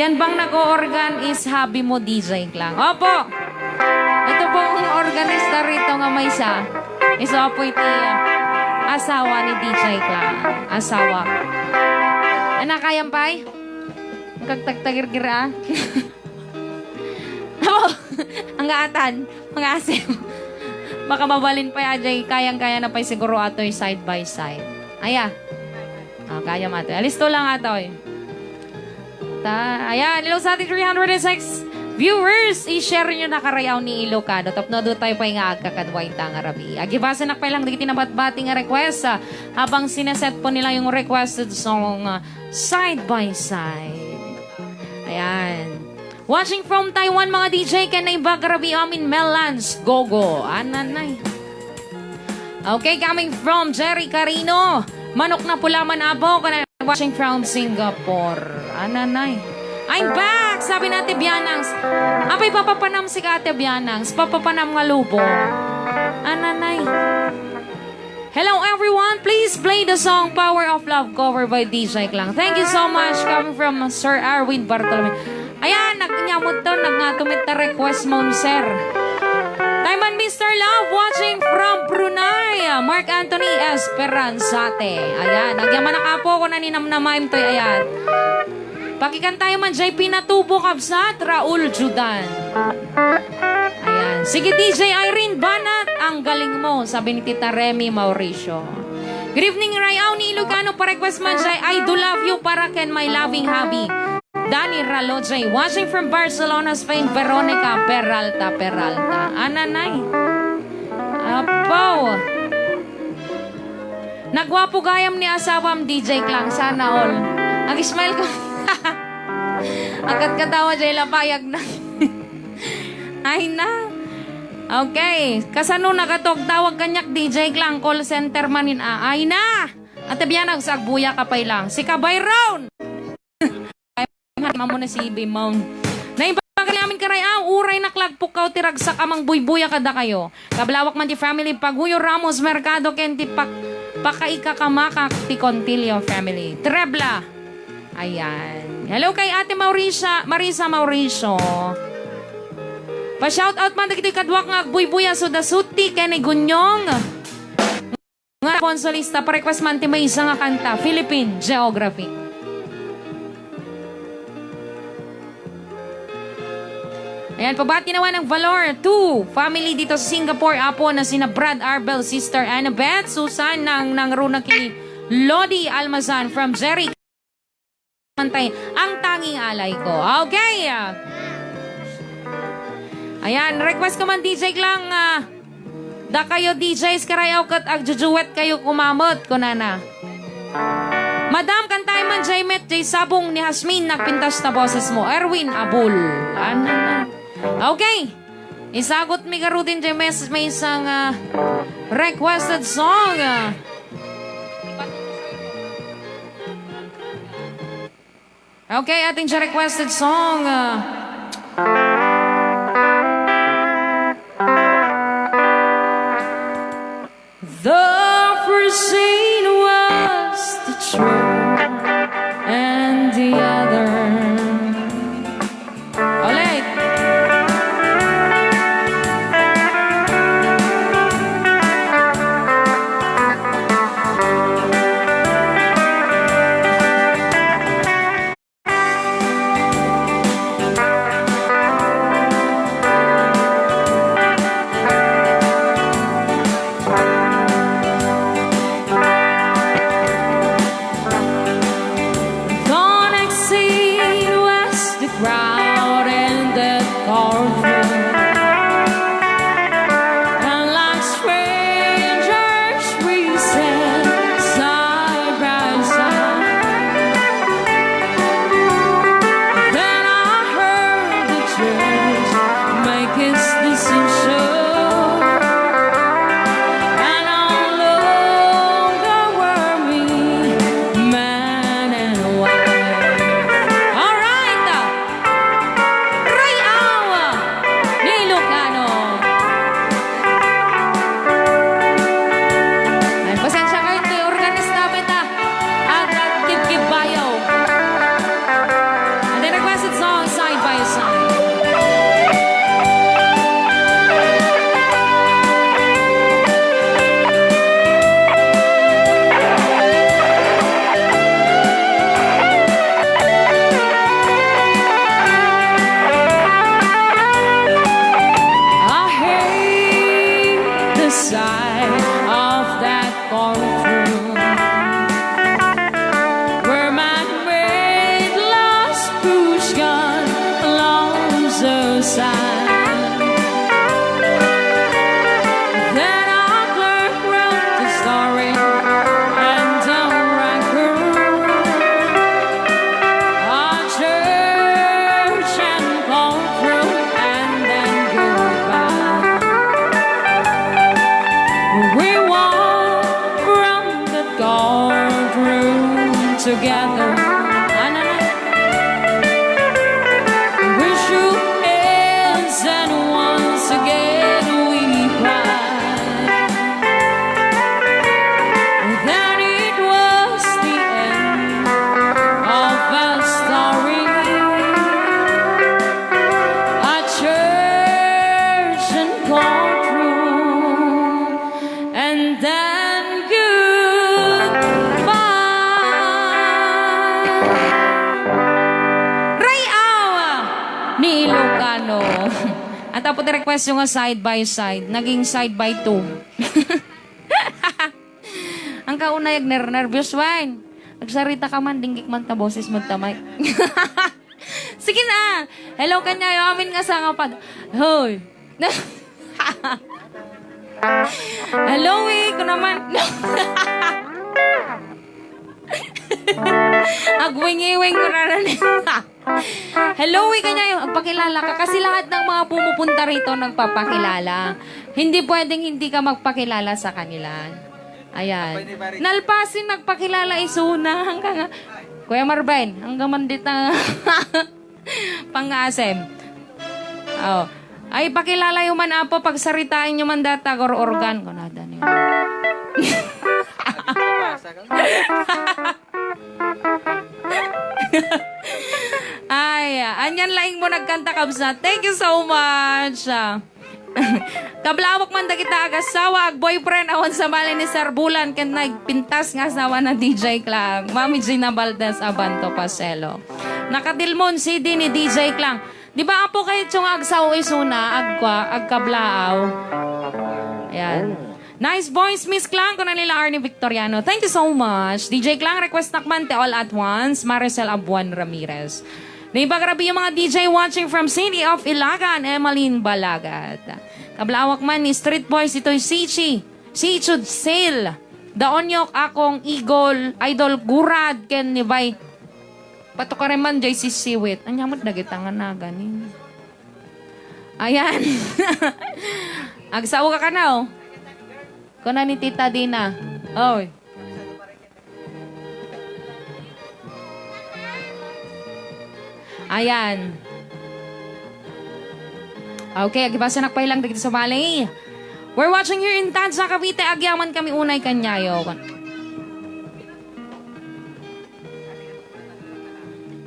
Yan bang nag-o-organ is hobby mo, D J Klang? Opo. Ito pong organista rito nga maysa. Isu po iti, ah, asawa ni D J Klang. Asawa. Ana, kayam pay? Kagtagtagirgira, ah. Amo, ang gaatan, mga asim. Baka mabalin pay, ajay, kayang-kaya na pay siguro atoy side by side. Aya. Ah, kaya, matoy. Alisto lang, atoy. Ta, ayan, hello sa ating three hundred and six viewers. I-share nyo na karayaw ni Ilocano. Tapno adu tayo pay nga agkakadwa inta nga rabii. Agibasanak pay lang dagiti nabatbati nga request, ah, habang sineset po nila yung requested song, ah, side by side. Ayan. Watching from Taiwan, mga D J, ken naimbag a rabii amin, Melans Gogo. Ananay. Okay, coming from Jerry Carino. Manok na pula man, apo, kana watching from Singapore. Ananay. I'm back, sabi ni Ate Bianangs. Apay, papapanam si Ate Bianangs. Papapanam nga lubong. Ananay. Hello everyone, please play the song Power of Love cover by D J Klang. Thank you so much, coming from Sir Arwin Bartolome. Ayan, nagnyamot to, nagngatumit ta request mo, sir. Tayo man, Mister Love, watching from Brunei, Mark Anthony Esperanzate. Ayan, nagyaman na kapo ko na ninamnamaim to'y ayan. Pakikantayo man jay pinatubo, kabsat, Raul Judan. Ayan. Sige, D J Irene Banat, ang galing mo, sabi ni Tita Remy Mauricio. Good evening, Rayaw ni Ilocano, pa-request man jay I Do Love You para ken my loving hubby, Danny Raloje, watching from Barcelona, Spain, Veronica Peralta, Peralta. Ananay. Apo. Nagwapo gayam ni asawam, D J Klang. Sana all. Ag-smile ko. Agkatkatawa jay lapayag na. Ay na. Okay. Kasano nakatawag kaniak, D J Klang? Call center manin, ah. Ay na. Ate Bianag, sa agbuya ka pay lang. Si Kabay Round. Mamo na si Ibay Mount. Naimbag amin karayaw, uray naklagpok kaw ti ragsak a mangbuybuya kadakayo. Kablawak man ti family Paguyo Ramos Mercado ken ti pak-, pakaikakamakak ti Contillo family. Trebla. Ayan. Hello kay Ate Mauricia, Marisa Mauricio. Pa-shoutout man dagiti kaduak nga agbuybuya, Suda Suti ken ni Gunyong. Nga Alfonso Lista, pa-request man ti maysa nga kanta, Philippine Geography. Ayan, pabati naman ang Valor two family dito sa Singapore, apo na sina Brad Arbel, Sister Annabeth, Susan, nang nangruna kini Lodi Almazan from Jerry. Mantay, ang tanging alay ko. Okay. Ayan, request ko man, D J lang, ah, dakayo D Js karayaw ket agjujuet kayo kumamet, kunana. Madam, kantayo man jay met, jay sabong ni Hasmin, nagpintas ta boses mo. Erwin Abul. Ano na? Okay. Isagot mi garuden jay mes-, maysa nga requested song. Okay, ating requested song. The first sin was the true and the other. Ulit. Tapos request yung nga side by side. Naging side by two. Ang kaunay, agner-, nervous wen. Agsarita ka man, dinggik man ta boses mo tamay. Sige na. Hello, kanyayo. Amin nga sa nga pag-, hoy. Hello, eh. Ko naman. Agwingiwing ko na rin. Hello, eh, kanyayo. Agpakilala ka. Kasi lahat ng mga pumupunta rito nagpapakilala. Hindi pwedeng hindi ka magpakilala sa kanila. Ayan. Nalpasin, nagpakilala isuna. Hanggang nga, Kuya Marvin, hanggang man dita. Pangasem. Oh. Ay, pakilala yung man, apo, pagsaritain nyo man data, gor organ. Kunada niyo. Ay, ah, anyan laing mo nagkanta, kabsat. Thank you so much. Ah, kablawak man dagita agasawa, ag-boyfriend, awan sa mali ni Sir Bulan, ken nagpintas nga asawa na D J Clang. Mami Gina Valdez Abanto Paselo. Nakatilmon C D ni D J Clang. Di ba, apo, kayo nga agsao isuna, agkwa, agkablaaw? Ayan. Nice voice, Miss Clang, kuna nila Arnie Victoriano. Thank you so much. D J Clang, request nakman ti All at Once, Maricel Abuan Ramirez. Naibagrabi yung mga D J watching from City of Ilagan, Emmeline Balagat. Kablawak man ni Street Boys, ito'y Sichi, Sichud Sale, Daonyok, Akong Igol, Idol Gurad, ken ni Bay. Patukaren man, J C Siwit. Anya mo't dagita nga nagani. Ayan. Agsao ka kano? Kuna ni Tita Dina. Oy. Ayan. Okay, agibasanak pay lang dagiti sumali. We're watching here in Tanza, Cavite. Agyaman kami unay kanyayo.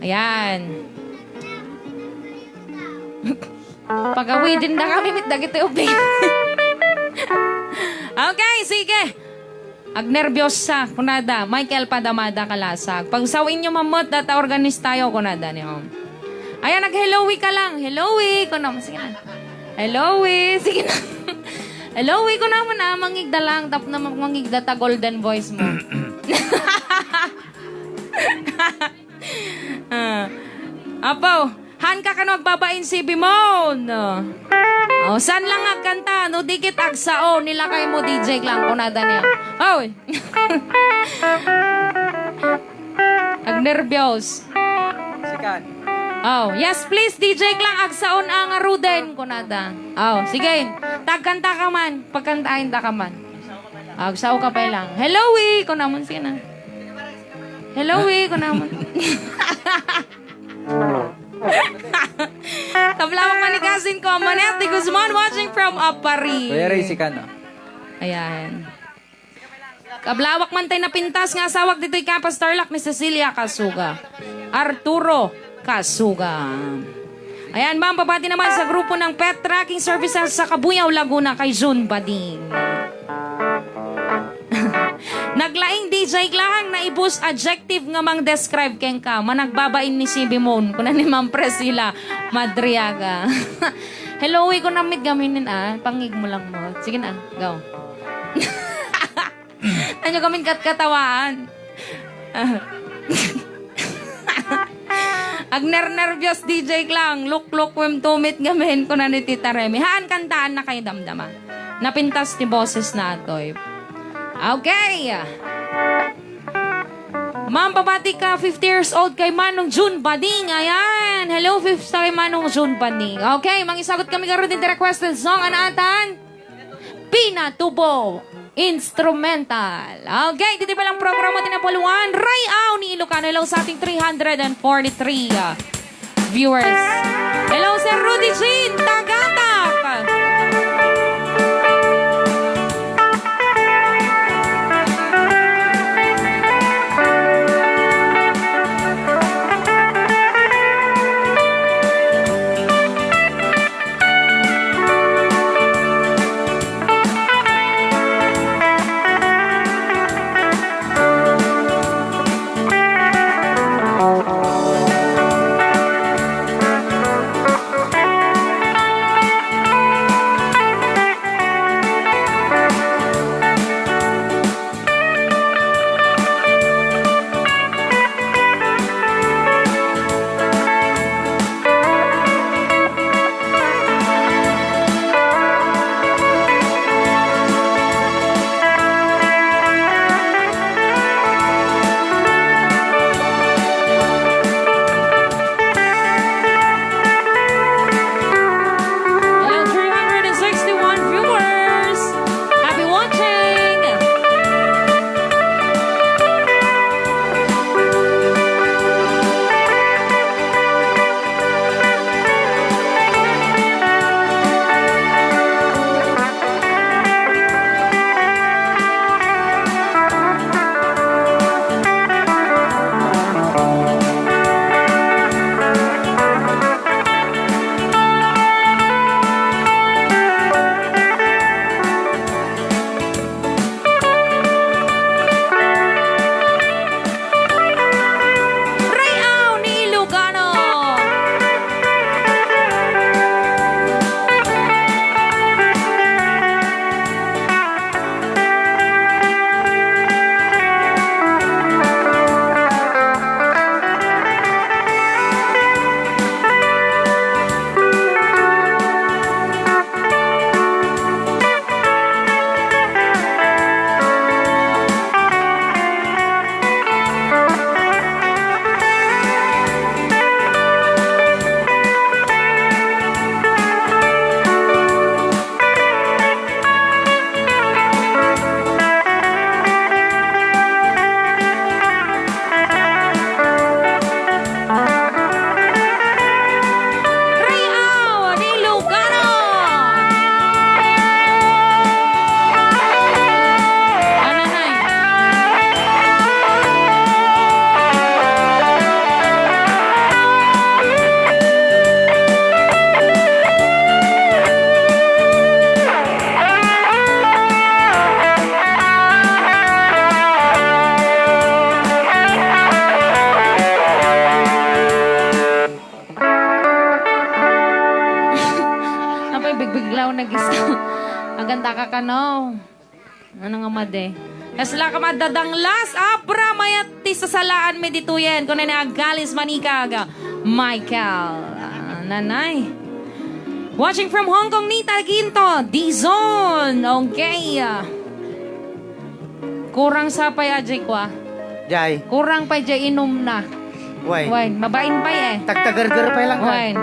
Ayan. Pagawidin na kami mit dagiti ubi. Okay, sige. Agnerbios sa, kunada, Michael Padamada Kalasag. Pagsawin nyo mamot, data organis tayo, kunada ni Om. Ayan, nag-hello ka lang. Hello, kuna mo, sige na. Hello, sige na. Hello, kuna mo na, mangigda lang, tap na mangigda ta golden voice mo. Ah. Apo, han ka kano agbabain si Bimon? Oh, saan lang agkanta? No, dikit agsao, nilakay mo, D J lang, kunada niya. Oy! Agnerbios. Sikan. Oh, yes, please, D J lang, agsaon ang aruden, kunada. Oh, sige. Tagkanta ka man, pagkantain ta ka man. Agsao ka pa lang. Hello, eh, kunamon, sige na. Hello, eh, kunamon. Kablawak man ni Cousin ko, Manette de Guzman, watching from Aparri. Kuya Ray, si Kano. Ayan. Kablawak man tay napintas nga asawak ditoy Kapas Tarlac ni Cecilia Kasuga. Arturo Kasuga. Ayan, ma'am, pabati naman sa grupo ng Pet Tracking Services sa Cabuyao, Laguna kay June Bading. Naglaing D J Clang, naibus adjective nga mang-describe kenka. Managbabain ni C B Moon, kuna ni Ma'am Priscilla Madriaga. Hello, eh, ko namit gaminin, ah. Pangig mo lang mo. Sige na, go. Ano gamin katkatawaan? Agnernerbios D J Clang, lukluk wem tumit gamin, kuna ni Tita Remy. Haan kantaan na kayo damdama. Napintas ti boses na atoy. Okay. Ma'am, pabati ka, fifty years old kay Manong June Bading. Ayan. Hello, fifty kay Manong June Bading. Okay, mangisagot kami karon din requested song. Anatan? Pinatubo Instrumental. Okay, dito pa lang programa, Tinapaluan, Rayaw ni Ilocano. Hello sa ating three hundred and forty-three, ah, viewers. Hello, Sir Rudy Jean, Tagatak. Nagis-, aganta ka kano. Ano nga madi? Kasla ka madadanglas, abra mayat ti sasalaanmi ditoyen. Kuna ni Agalis Manikag, Michael. Ah, nanay. Watching from Hong Kong, Nita Ginto, Dizon. Okay. Kurang sa pay, Ajay, kwa. Jay. Kurang pay, Jay, inum na. Wine. Wine. Mabain pay, eh. Tagtagargar pay lang ka. Wine.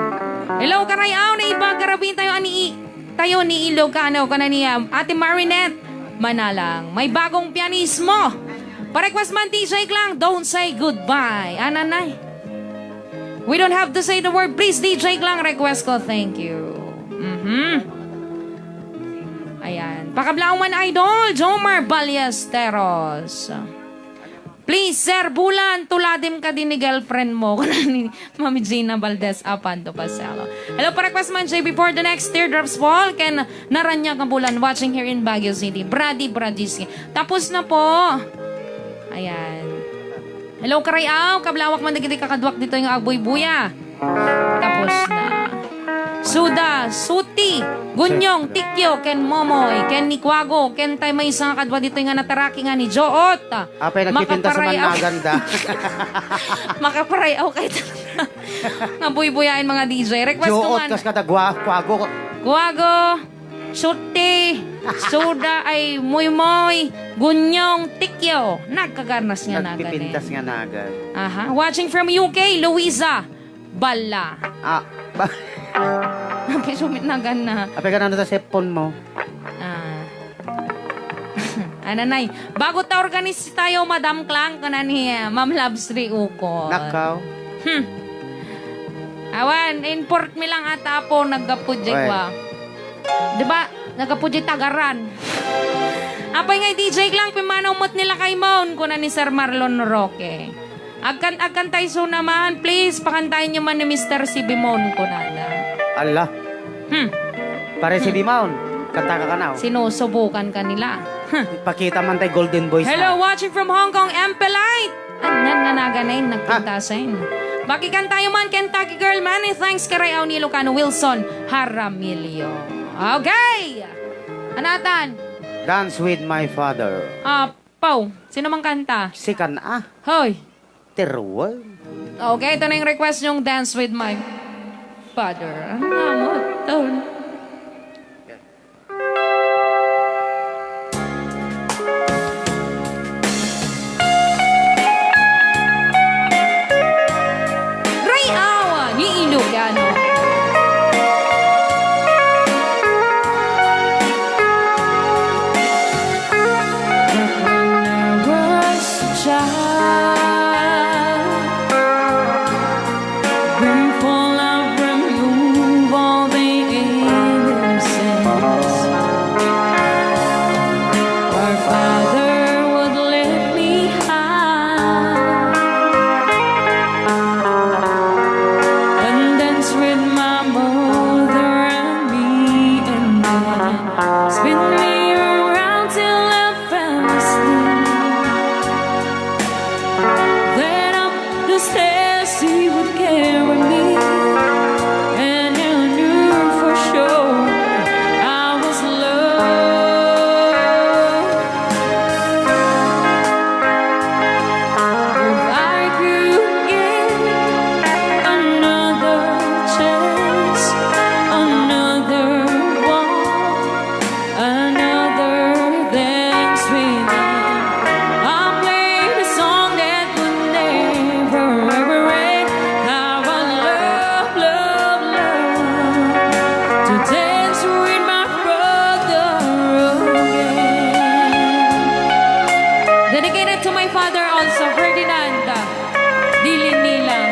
Hello, karayaw, naiba, garabin tayo, ani, tayo ni Ilocano, kana ni, um, Ate Marinette Manalang. May bagong pianismo. Pa-request man, D J Glang, Don't Say Goodbye. Ananay. We don't have to say the word. Please, D J Glang, request ko. Thank you. Mhm. Ayan. Pakablaw man, Idol. Jomar Ballesteros. Please, Sir Bulan, tuladim ka din ni girlfriend mo. Ni Mami Gina Valdez Apanto Paselo. Hello, pa-request man, Jay, before the next teardrops fall, ken Naranyag nga Bulan, watching here in Baguio City. Brady Bradiski. Tapos na po. Ayan. Hello, karayaw. Kablawak man dagiti kakaduak dito nga agbuybuya. Tapos na. Suda, Suti, Gunyong, Tikyo, ken Momoy, ken ni Kwago, ken tay maysa nga kadua ditoy nga nataraki nga ni Joot. Apay, nagpipintas man Makaparayaw. Naganda. Makaparayaw kay nga buybuyaen, mga D J. Request ko Joot, man. Kas kada gua-, Kwago. Kwago, Suti, Suda, ay, Moymoy, Gunyong, Tikyo. Nagkagarnas nga nagan, eh. Nagpipintas nga nagan. Aha. Watching from U K, Luisa. Balla. Ah, ba- Apay, sumit na gana. Apay, kanano ta cellphone mo? Ah. Ananay, bago ta organize tayo, Madam Klang, kuna ni, ah, Ma'am Loves Riuko. Nakaw. Hmm. Awan, import mi lang ata po, naggapu di Oy. Kwa. Di ba? Naggapu di Tagaran. Apay nga, D J Klang, pimanaw mo't nila kay Mon, kuna ni Sir Marlon Roque. Agkan-, agkantay so naman, please, pakantayin niyo man ni Mister C B Mon, kunana. Ala. Hmm. Pare C B Mon, kanta ka kanaw. Sinusubukan ka nila. Huh. Pakita man tay Golden Boys. Hello, na. Watching from Hong Kong, Empelite. Anyan nga naganay, nagpintasin. Ha? Pakikanta yo man, Kentucky Girl, many thanks, karayaw ni Lucano Wilson Jaramillo. Okay! Anatan? Dance with my father. Ah, Pau, sino mang kanta? Sikan, ah. Hoy! Teruel. Okay, ito na yung request yung Dance with My Father. Ano nga mo? Ito. Ray Awa ni Ilocano. When I was a child, brimful of remove all the innocence. Our father would lift me high and dance with my mother and me, and then spin me around till I fell asleep. Then up the stairs he would carry me, and I knew for sure I was loved. If I could get another chance, another walk, another dance with them. I'll play the song that would never ever end. How I love, love, love to dance with my brother again. Dedicated to my father also, Ferdinand. Dili nila.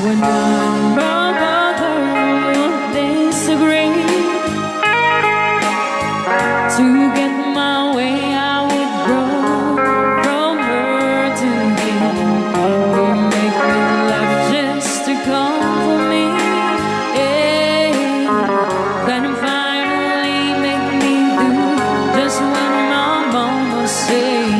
When my brother disagree to get my way, I would run from her to him. We make love just to comfort me. Yeah. Then finally make me do just what my mama say.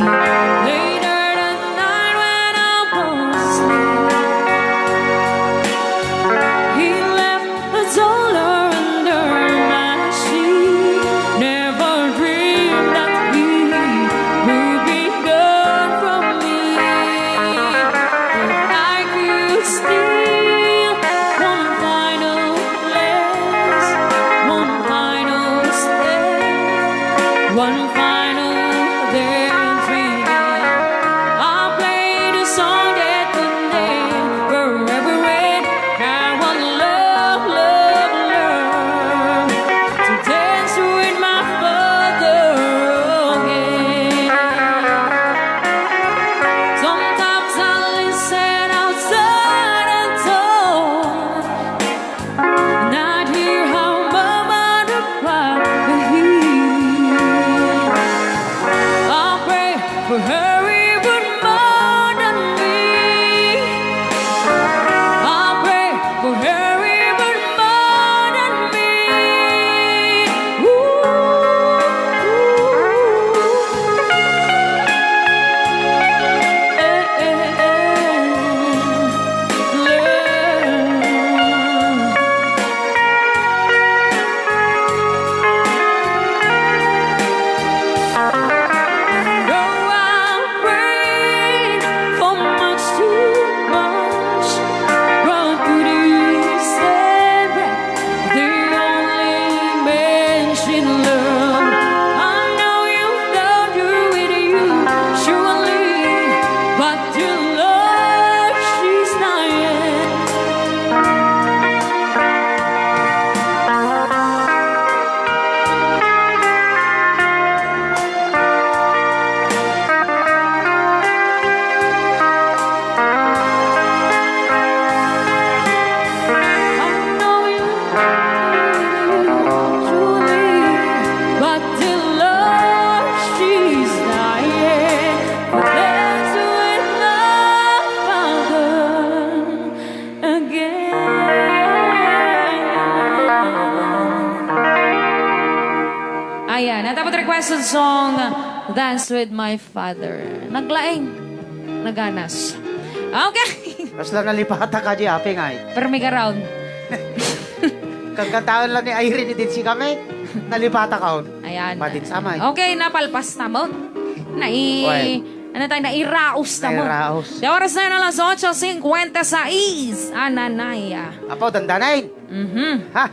Dapat requested song, Dance with My Father. Naglaing. Naganas. Okay. Kasla nalipata ka di, aping ay. Permi ka round. Kagkataon lang ni Irene, idin si kami. Nalipata ka, oh. Ayan. Madin samay. Okay, napalpas ta mo. Nai-, Oy. Ano tayo, nairaos ta mo. Nairaos. Di oras na alas otso cincuenta y seis. Ananaya. Apo, dandanay. Mhm. Ha?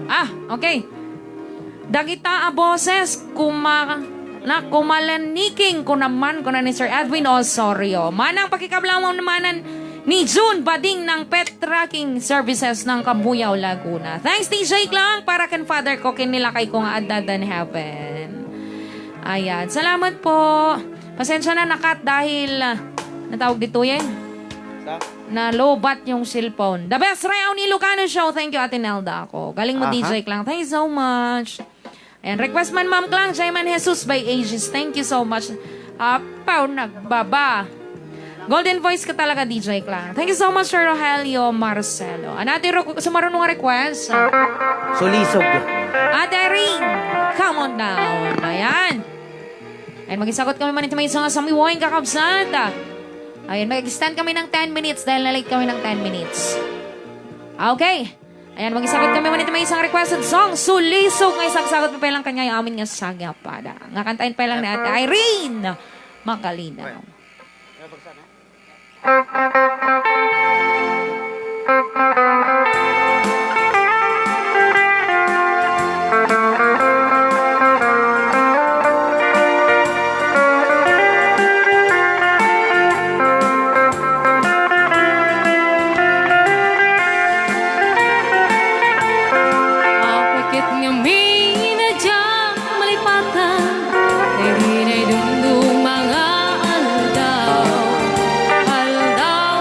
Ah, okay. Dagita a boses, kuma-, na kumalaniking kunaman, kuna ni Sir Edwin Osorio. Manang pakikablawan manan ni June Bading ng Pet Tracking Services ng Cabuyao, Laguna. Thanks, D J Klang, para ken father ko, ken ni lakay ko nga adda in heaven. Ayan. Salamat po. Pasensya na, nakat dahil, ah, natawag dito yan. Sa? Na-lowbat yung cellphone. The best rayaw ni Ilocano Show. Thank you, Ate Nelda ako. Galing mo, Aha. D J Klang. Thank you so much. Ayan, request man, Ma'am Klang, Jayman Jesus by Aegis. Thank you so much. Apaw, nagbaba. Golden voice ka talaga, D J Klang. Thank you so much, Sir Rogelio Marcelo. Another requ-, sumarunong nga request. Sulisog. Ate Irene, come on down. Ayan. Ayan, magsagot kami man iti maysa nga samiwang kakabsat. Ayan, mag-extend kami ng ten minutes dahil na-late kami ng ten minutes. Okay. Ayan, magsagot kami man iti maysa nga requested song. Sulisog nga isagsagot mi pay lang kaniayo amin nga sagsagotan. Nga kantaen pay lang ni Ate Irene Magalino. Apay ket ngamin a diak malipatan, daydi naidumduma nga aldaw, aldaw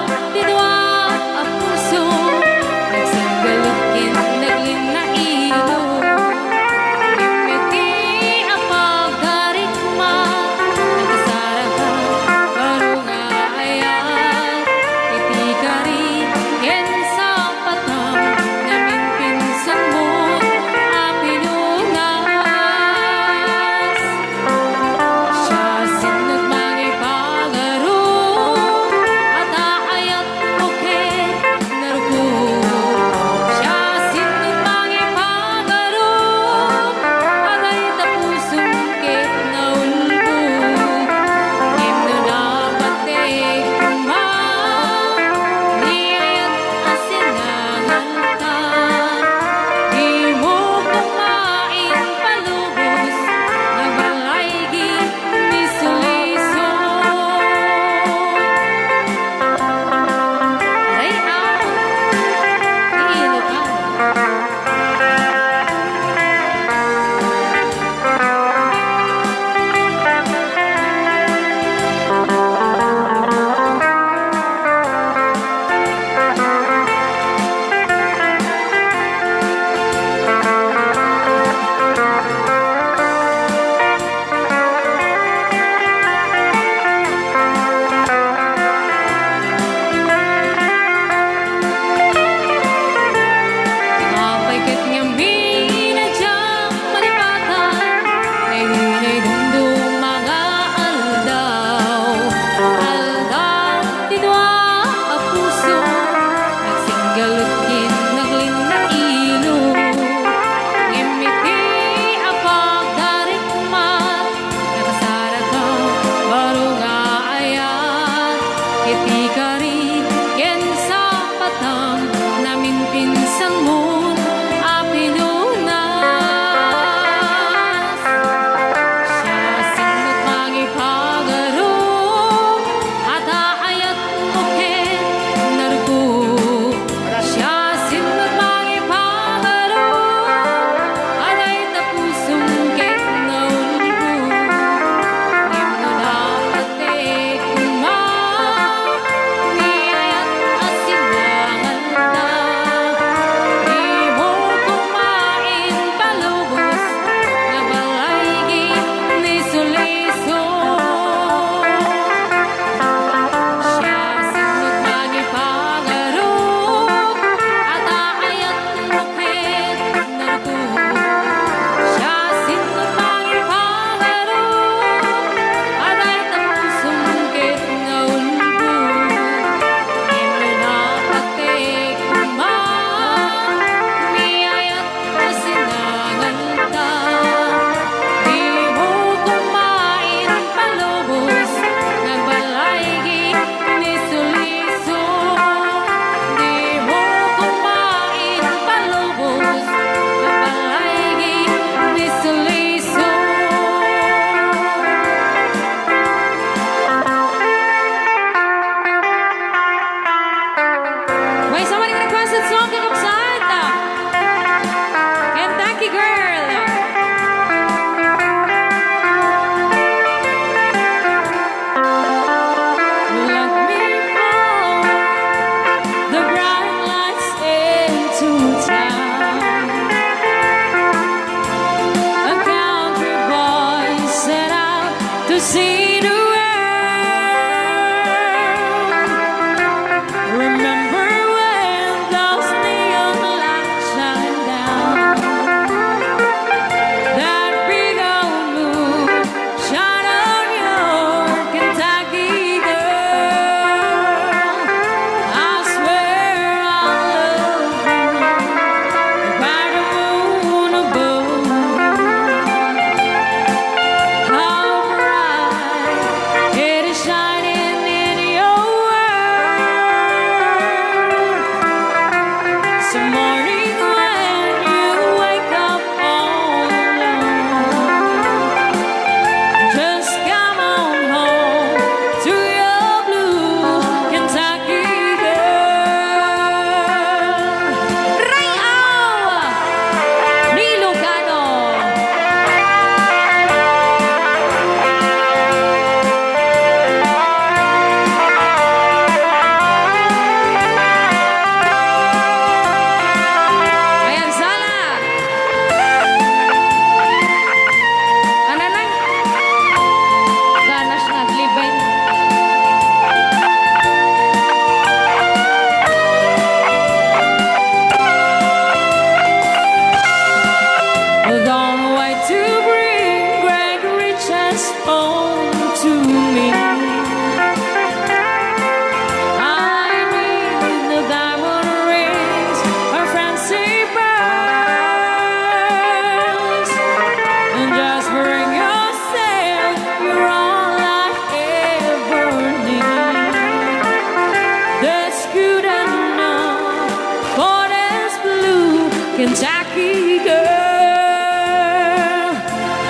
Kentucky girl,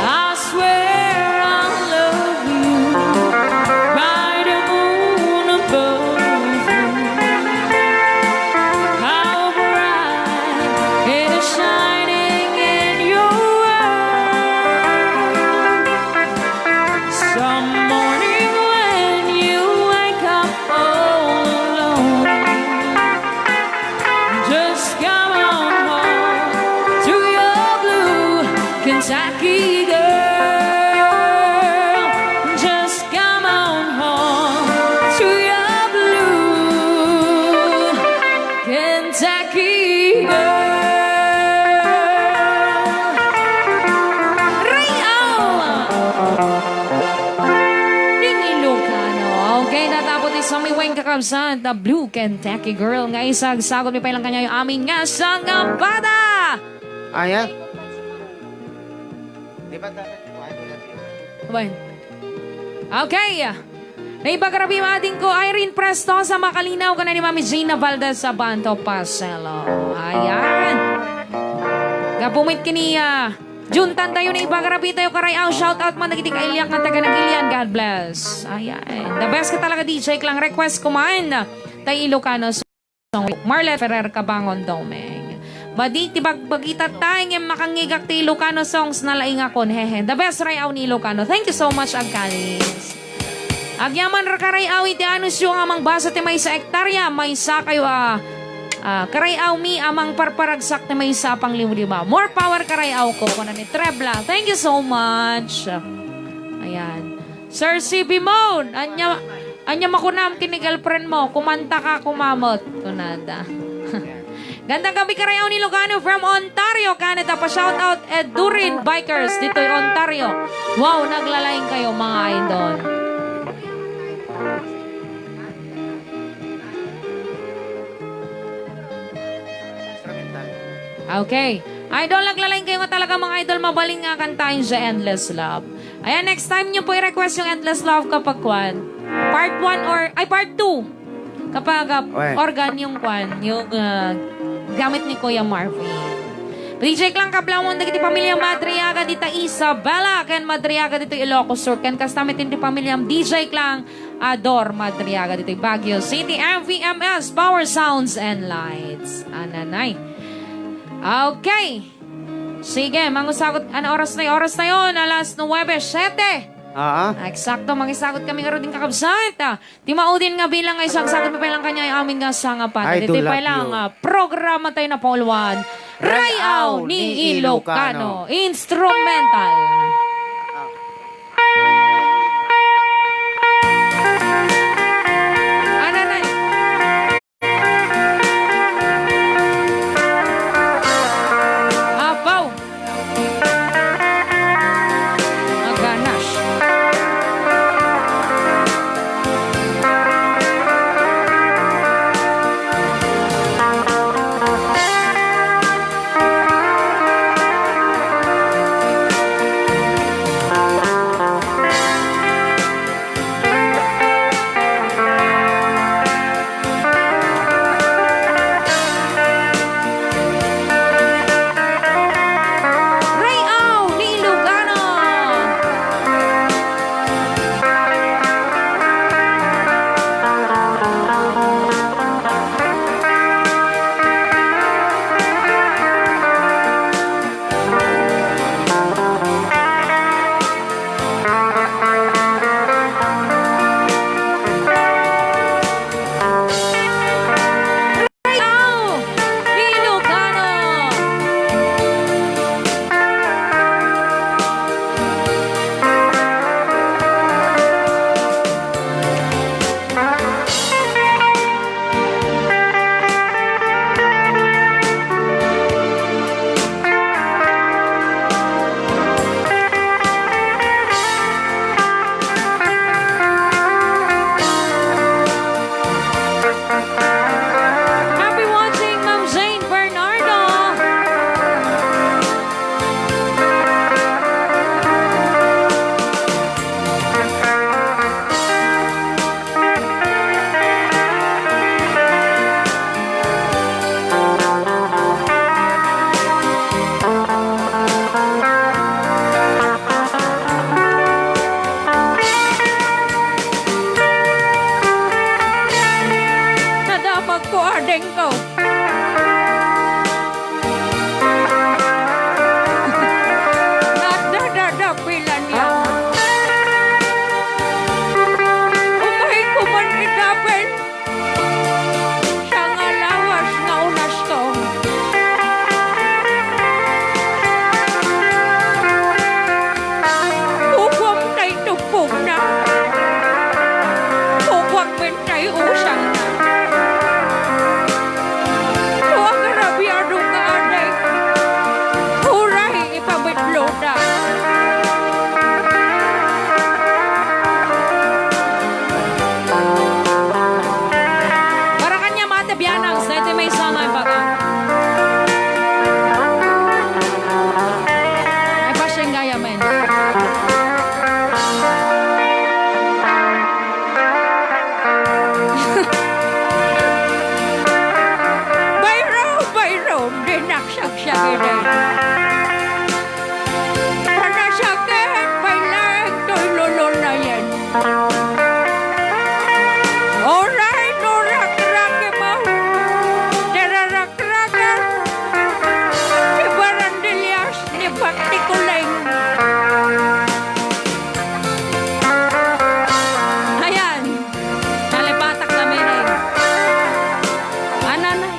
I swear I love you. By the moon above you, how bright it is shining in your world. Some morning when you wake up all alone, just come on home to your blue Kentucky girl. Just come on home to your blue Kentucky girl. Ray Aw! Ning Ilocano. Okay, natapos ni Sammy Wayne kakabsat, the Blue Kentucky Girl. Nga isagsagot mi pay lang kaniayo amin nga sangapada. Ayan. Di ba dapat kuhain ko na dito? Abay. Okay. Naibaga rabii, adingko Irene Prestosa, makalinaw ken ni Mami Gina Valdez Abanto Paselo. Ayan. Gapu met ken ni, ah, Juntan tayo, naibaga rabii tayo, Karay Aw. Shout out man dagiti kailiak nga taga Nagilian. God bless. Ayan. The best ka talaga, D J Klang. Request ko man. Tay Ilocano song. Marlet Ferrer Cabangon Doming. Madi ti bagbagita tayo, ngem makangngegak ti Ilocano songs, nalaingakon. Hehe. The best Ray Aw ni Ilocano. Thank you so much, agkalis. Agyaman ra, Karay Aw, iti anusyo nga mangbasa ti maysa a hektarya, maysa kayo a, ah, Karay Aw mi a mangparparagsak ti maysa a pangliwliwa. More power, Karay Aw ko, kuna ni Trebla. Thank you so much. Ayan. Sir C B Mon, anya, anya makunam ken ni girlfriend mo, kumanta ka, kumamet, kunada. Gandang gabi, Karay Aw ni Ilocano from Ontario, Canada. Pa-shoutout, Ed Durin Bikers, ditoy Ontario. Wow, naglalaing kayo, mga idol. Okay. Idol, naglalaing kayo nga talaga, mga idol. Mabalin nga kantahin siya, Endless Love. Ayan, next time nyo po i-request yung Endless Love kapag kwan. Part one or, ay, part two. Kapag, ah, Oy. organ yung kwan, yung, ah, gamit ni Kuya Marvin. D J Klang, kablawon dagiti pamilya Madriaga dita Isabela, ken Madriaga dito Ilocos Sur, ken kasta met ti pamilya D J Klang, Ador Madriaga dito Baguio City, M V M S, Power Sounds and Lights. Ananay. Okay. Sige, mangusagot. Ano oras na? Oras na yon, alas nuwebe, siyete. Ah. Eksakto, mangisagot kami ngarud din kakabsat. Ah, ti maudin nga bilang ay sagsagad pa lang kanya ay amin nga sangapan. Dito pa lang, ah, programa tayo na pauluan. Rayaw ni Ilocano. Instrumental. Ananay. Apaw. Aganas. Ko. Nadadadapilan niya. Umay ko man idapin. Siya nga lawas nga unasto. Ugom tay tupogna. Ugom men tay usangna. No agrabiado nga adik, uray ipabitloda. Para kaniam, Ate Bianang, sa iti maysa nga ibaga. Ay, pasyeng gayam. Bayro, bayro, dinak siagsagiden. Panasakit, pay laeng toy lulunnayen. Uray no rakraki mo, ti rarak- Raga, ti barandelias ni Patikuling. Ayan. Nalipatak kami na eh. Ananay.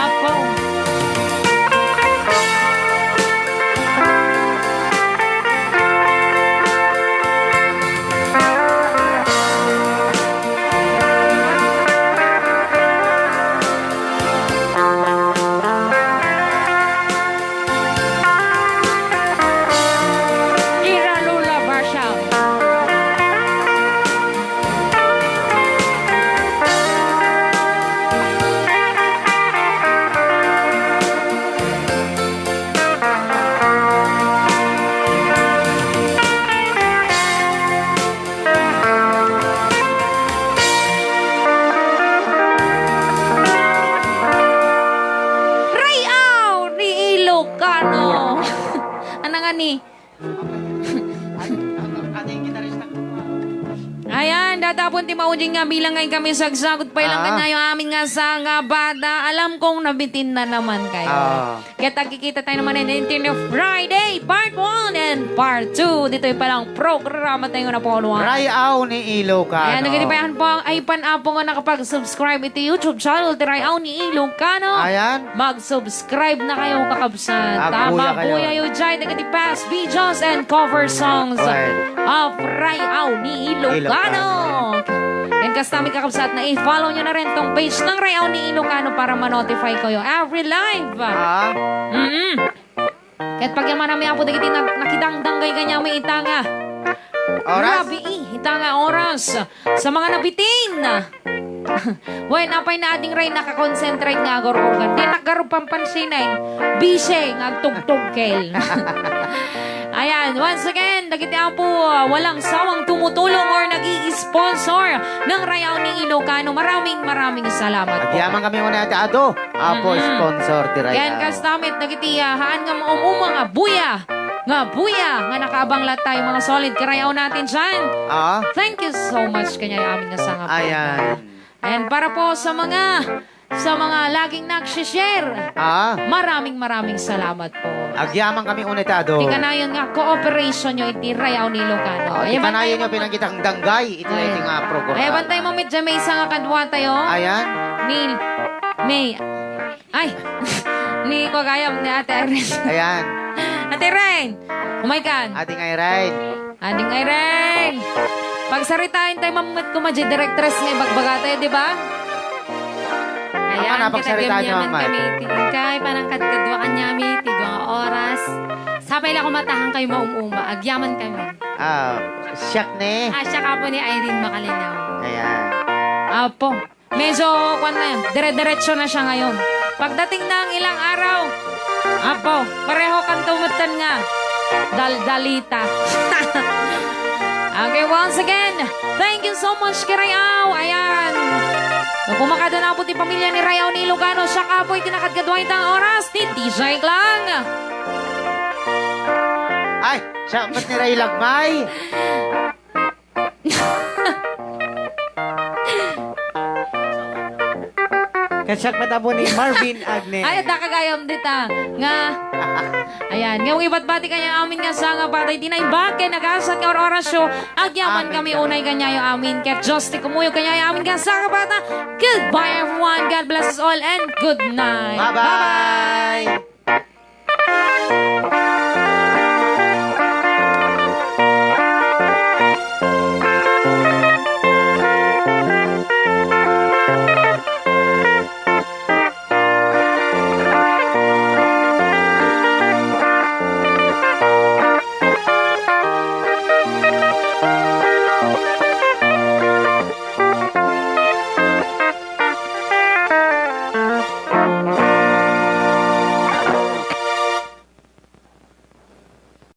Apo. Ira Lola Basha. Rayaw ni Ilocano. Anang ani? Ayan, datapon ti mauding nga bilang nga inkami sagsagod pay lang Ah. kanayo amin nga sangabada. Alam kong nabitin na naman kayo. Ah. Ket agkikita tayo naman in Internet Friday, part one and part two. Ditoy pa lang programa tayo na po, ano, ah. Rayaw ni Ilocano. Ayan, nagkita pa yan po. Ay, pan-apo nga nakapag-subscribe iti YouTube channel ti Rayaw ni Ilocano. Ayan. Mag-subscribe na kayo, kakabsat. Agbuya kayo. Agbuya yo, jay, dagiti past videos and cover songs Right. of Rayaw ni Ilocano. Ilocano. And kasta mi, kakabsat, na i-follow nyo na rin tong page ng Rayaw ni Ilocano para ma-notify kayo every live. Ah. Mm-mm. Ket pagyamanami, Apo, dagiti nag-, nakidangdanggay kaniami ita nga Oras? rabii, ita nga oras. Sa mga nabitin. Wen, apay na ading ray nakakonsentrate nga agurgurgan. Di naggarup pampansinan. Busy nga agtugtugkel. Ayan, once again, dagiti Apo, ah, walang sawang tumutulong or nag-i-sponsor ng Rayaw ni Ilocano. Maraming, maraming salamat po. Agyaman kami una, Ate Ado. Apo, Mm-mm. sponsor ti Rayaw. Ken kasta met dagiti, ah, haan nga maumuma nga buya, nga buya, nga nakaabang latta tayo, mga solid karayaw natin dyan. Ah. Thank you so much kaniayo amin nga sangap. Ayan. And para po sa mga, sa mga laging nag-share, Ah. maraming, maraming salamat po. Agyaman kami una, Ate Ado. Ti kanayon nga cooperation nyo iti Rayaw ni Ilocano. Oh, ti kanayon nyo pinangkitang danggay iti Ayan. iti nga programa. Ay, bantay mo, medyo may isa nga kadwa tayo. Ayan. Ni, may, ay, ni kua gayam, ni Ate Irene. Ayan. Ate Irene, umay kan. Ading Irene. Ading Irene. Pagsaritain tayo, mammet ko, madya directress nga ibagbaga tayo, di ba? Ayan, Ama, napagsaritaan nyo, kitagayam-yaman Ama. kami iti, kay panangkadkadua kaniami, ti dua nga oras. Sapay la kumatahang kayo maum-uma, agyaman kami. Ah, siak ni. Ah, siak, Apo, ni Irene Makalinaw. Ayan. Apo. Medyo, kwan na yan. Dire-diretso na siya ngayon. Pagdating ng ilang araw, apo, pareho kanto metten nga daldalita. Okay, once again, thank you so much, Kirayaw. Ayan. Kumakada na po ti pamilya ni Rayaw ni Ilocano. Siya ka po itinakad kadwa itang oras ni D J Klang. Ay, siya, ba't ni Ray Lagmay? Kasyak met apo ni Marvin Agne. Ay, adda kagayam dita. Nga, ayan, nga ibatbati kaniayo amin nga sangapata iti naimbag ken nagasat nga or-orasyo, agyaman Amen, kami amen. Unay kaniayo amin. Ket Dios ti kumuyog kaniayo amin nga sangapata. Goodbye, everyone. God bless us all and good night. Bye-bye. Bye-bye.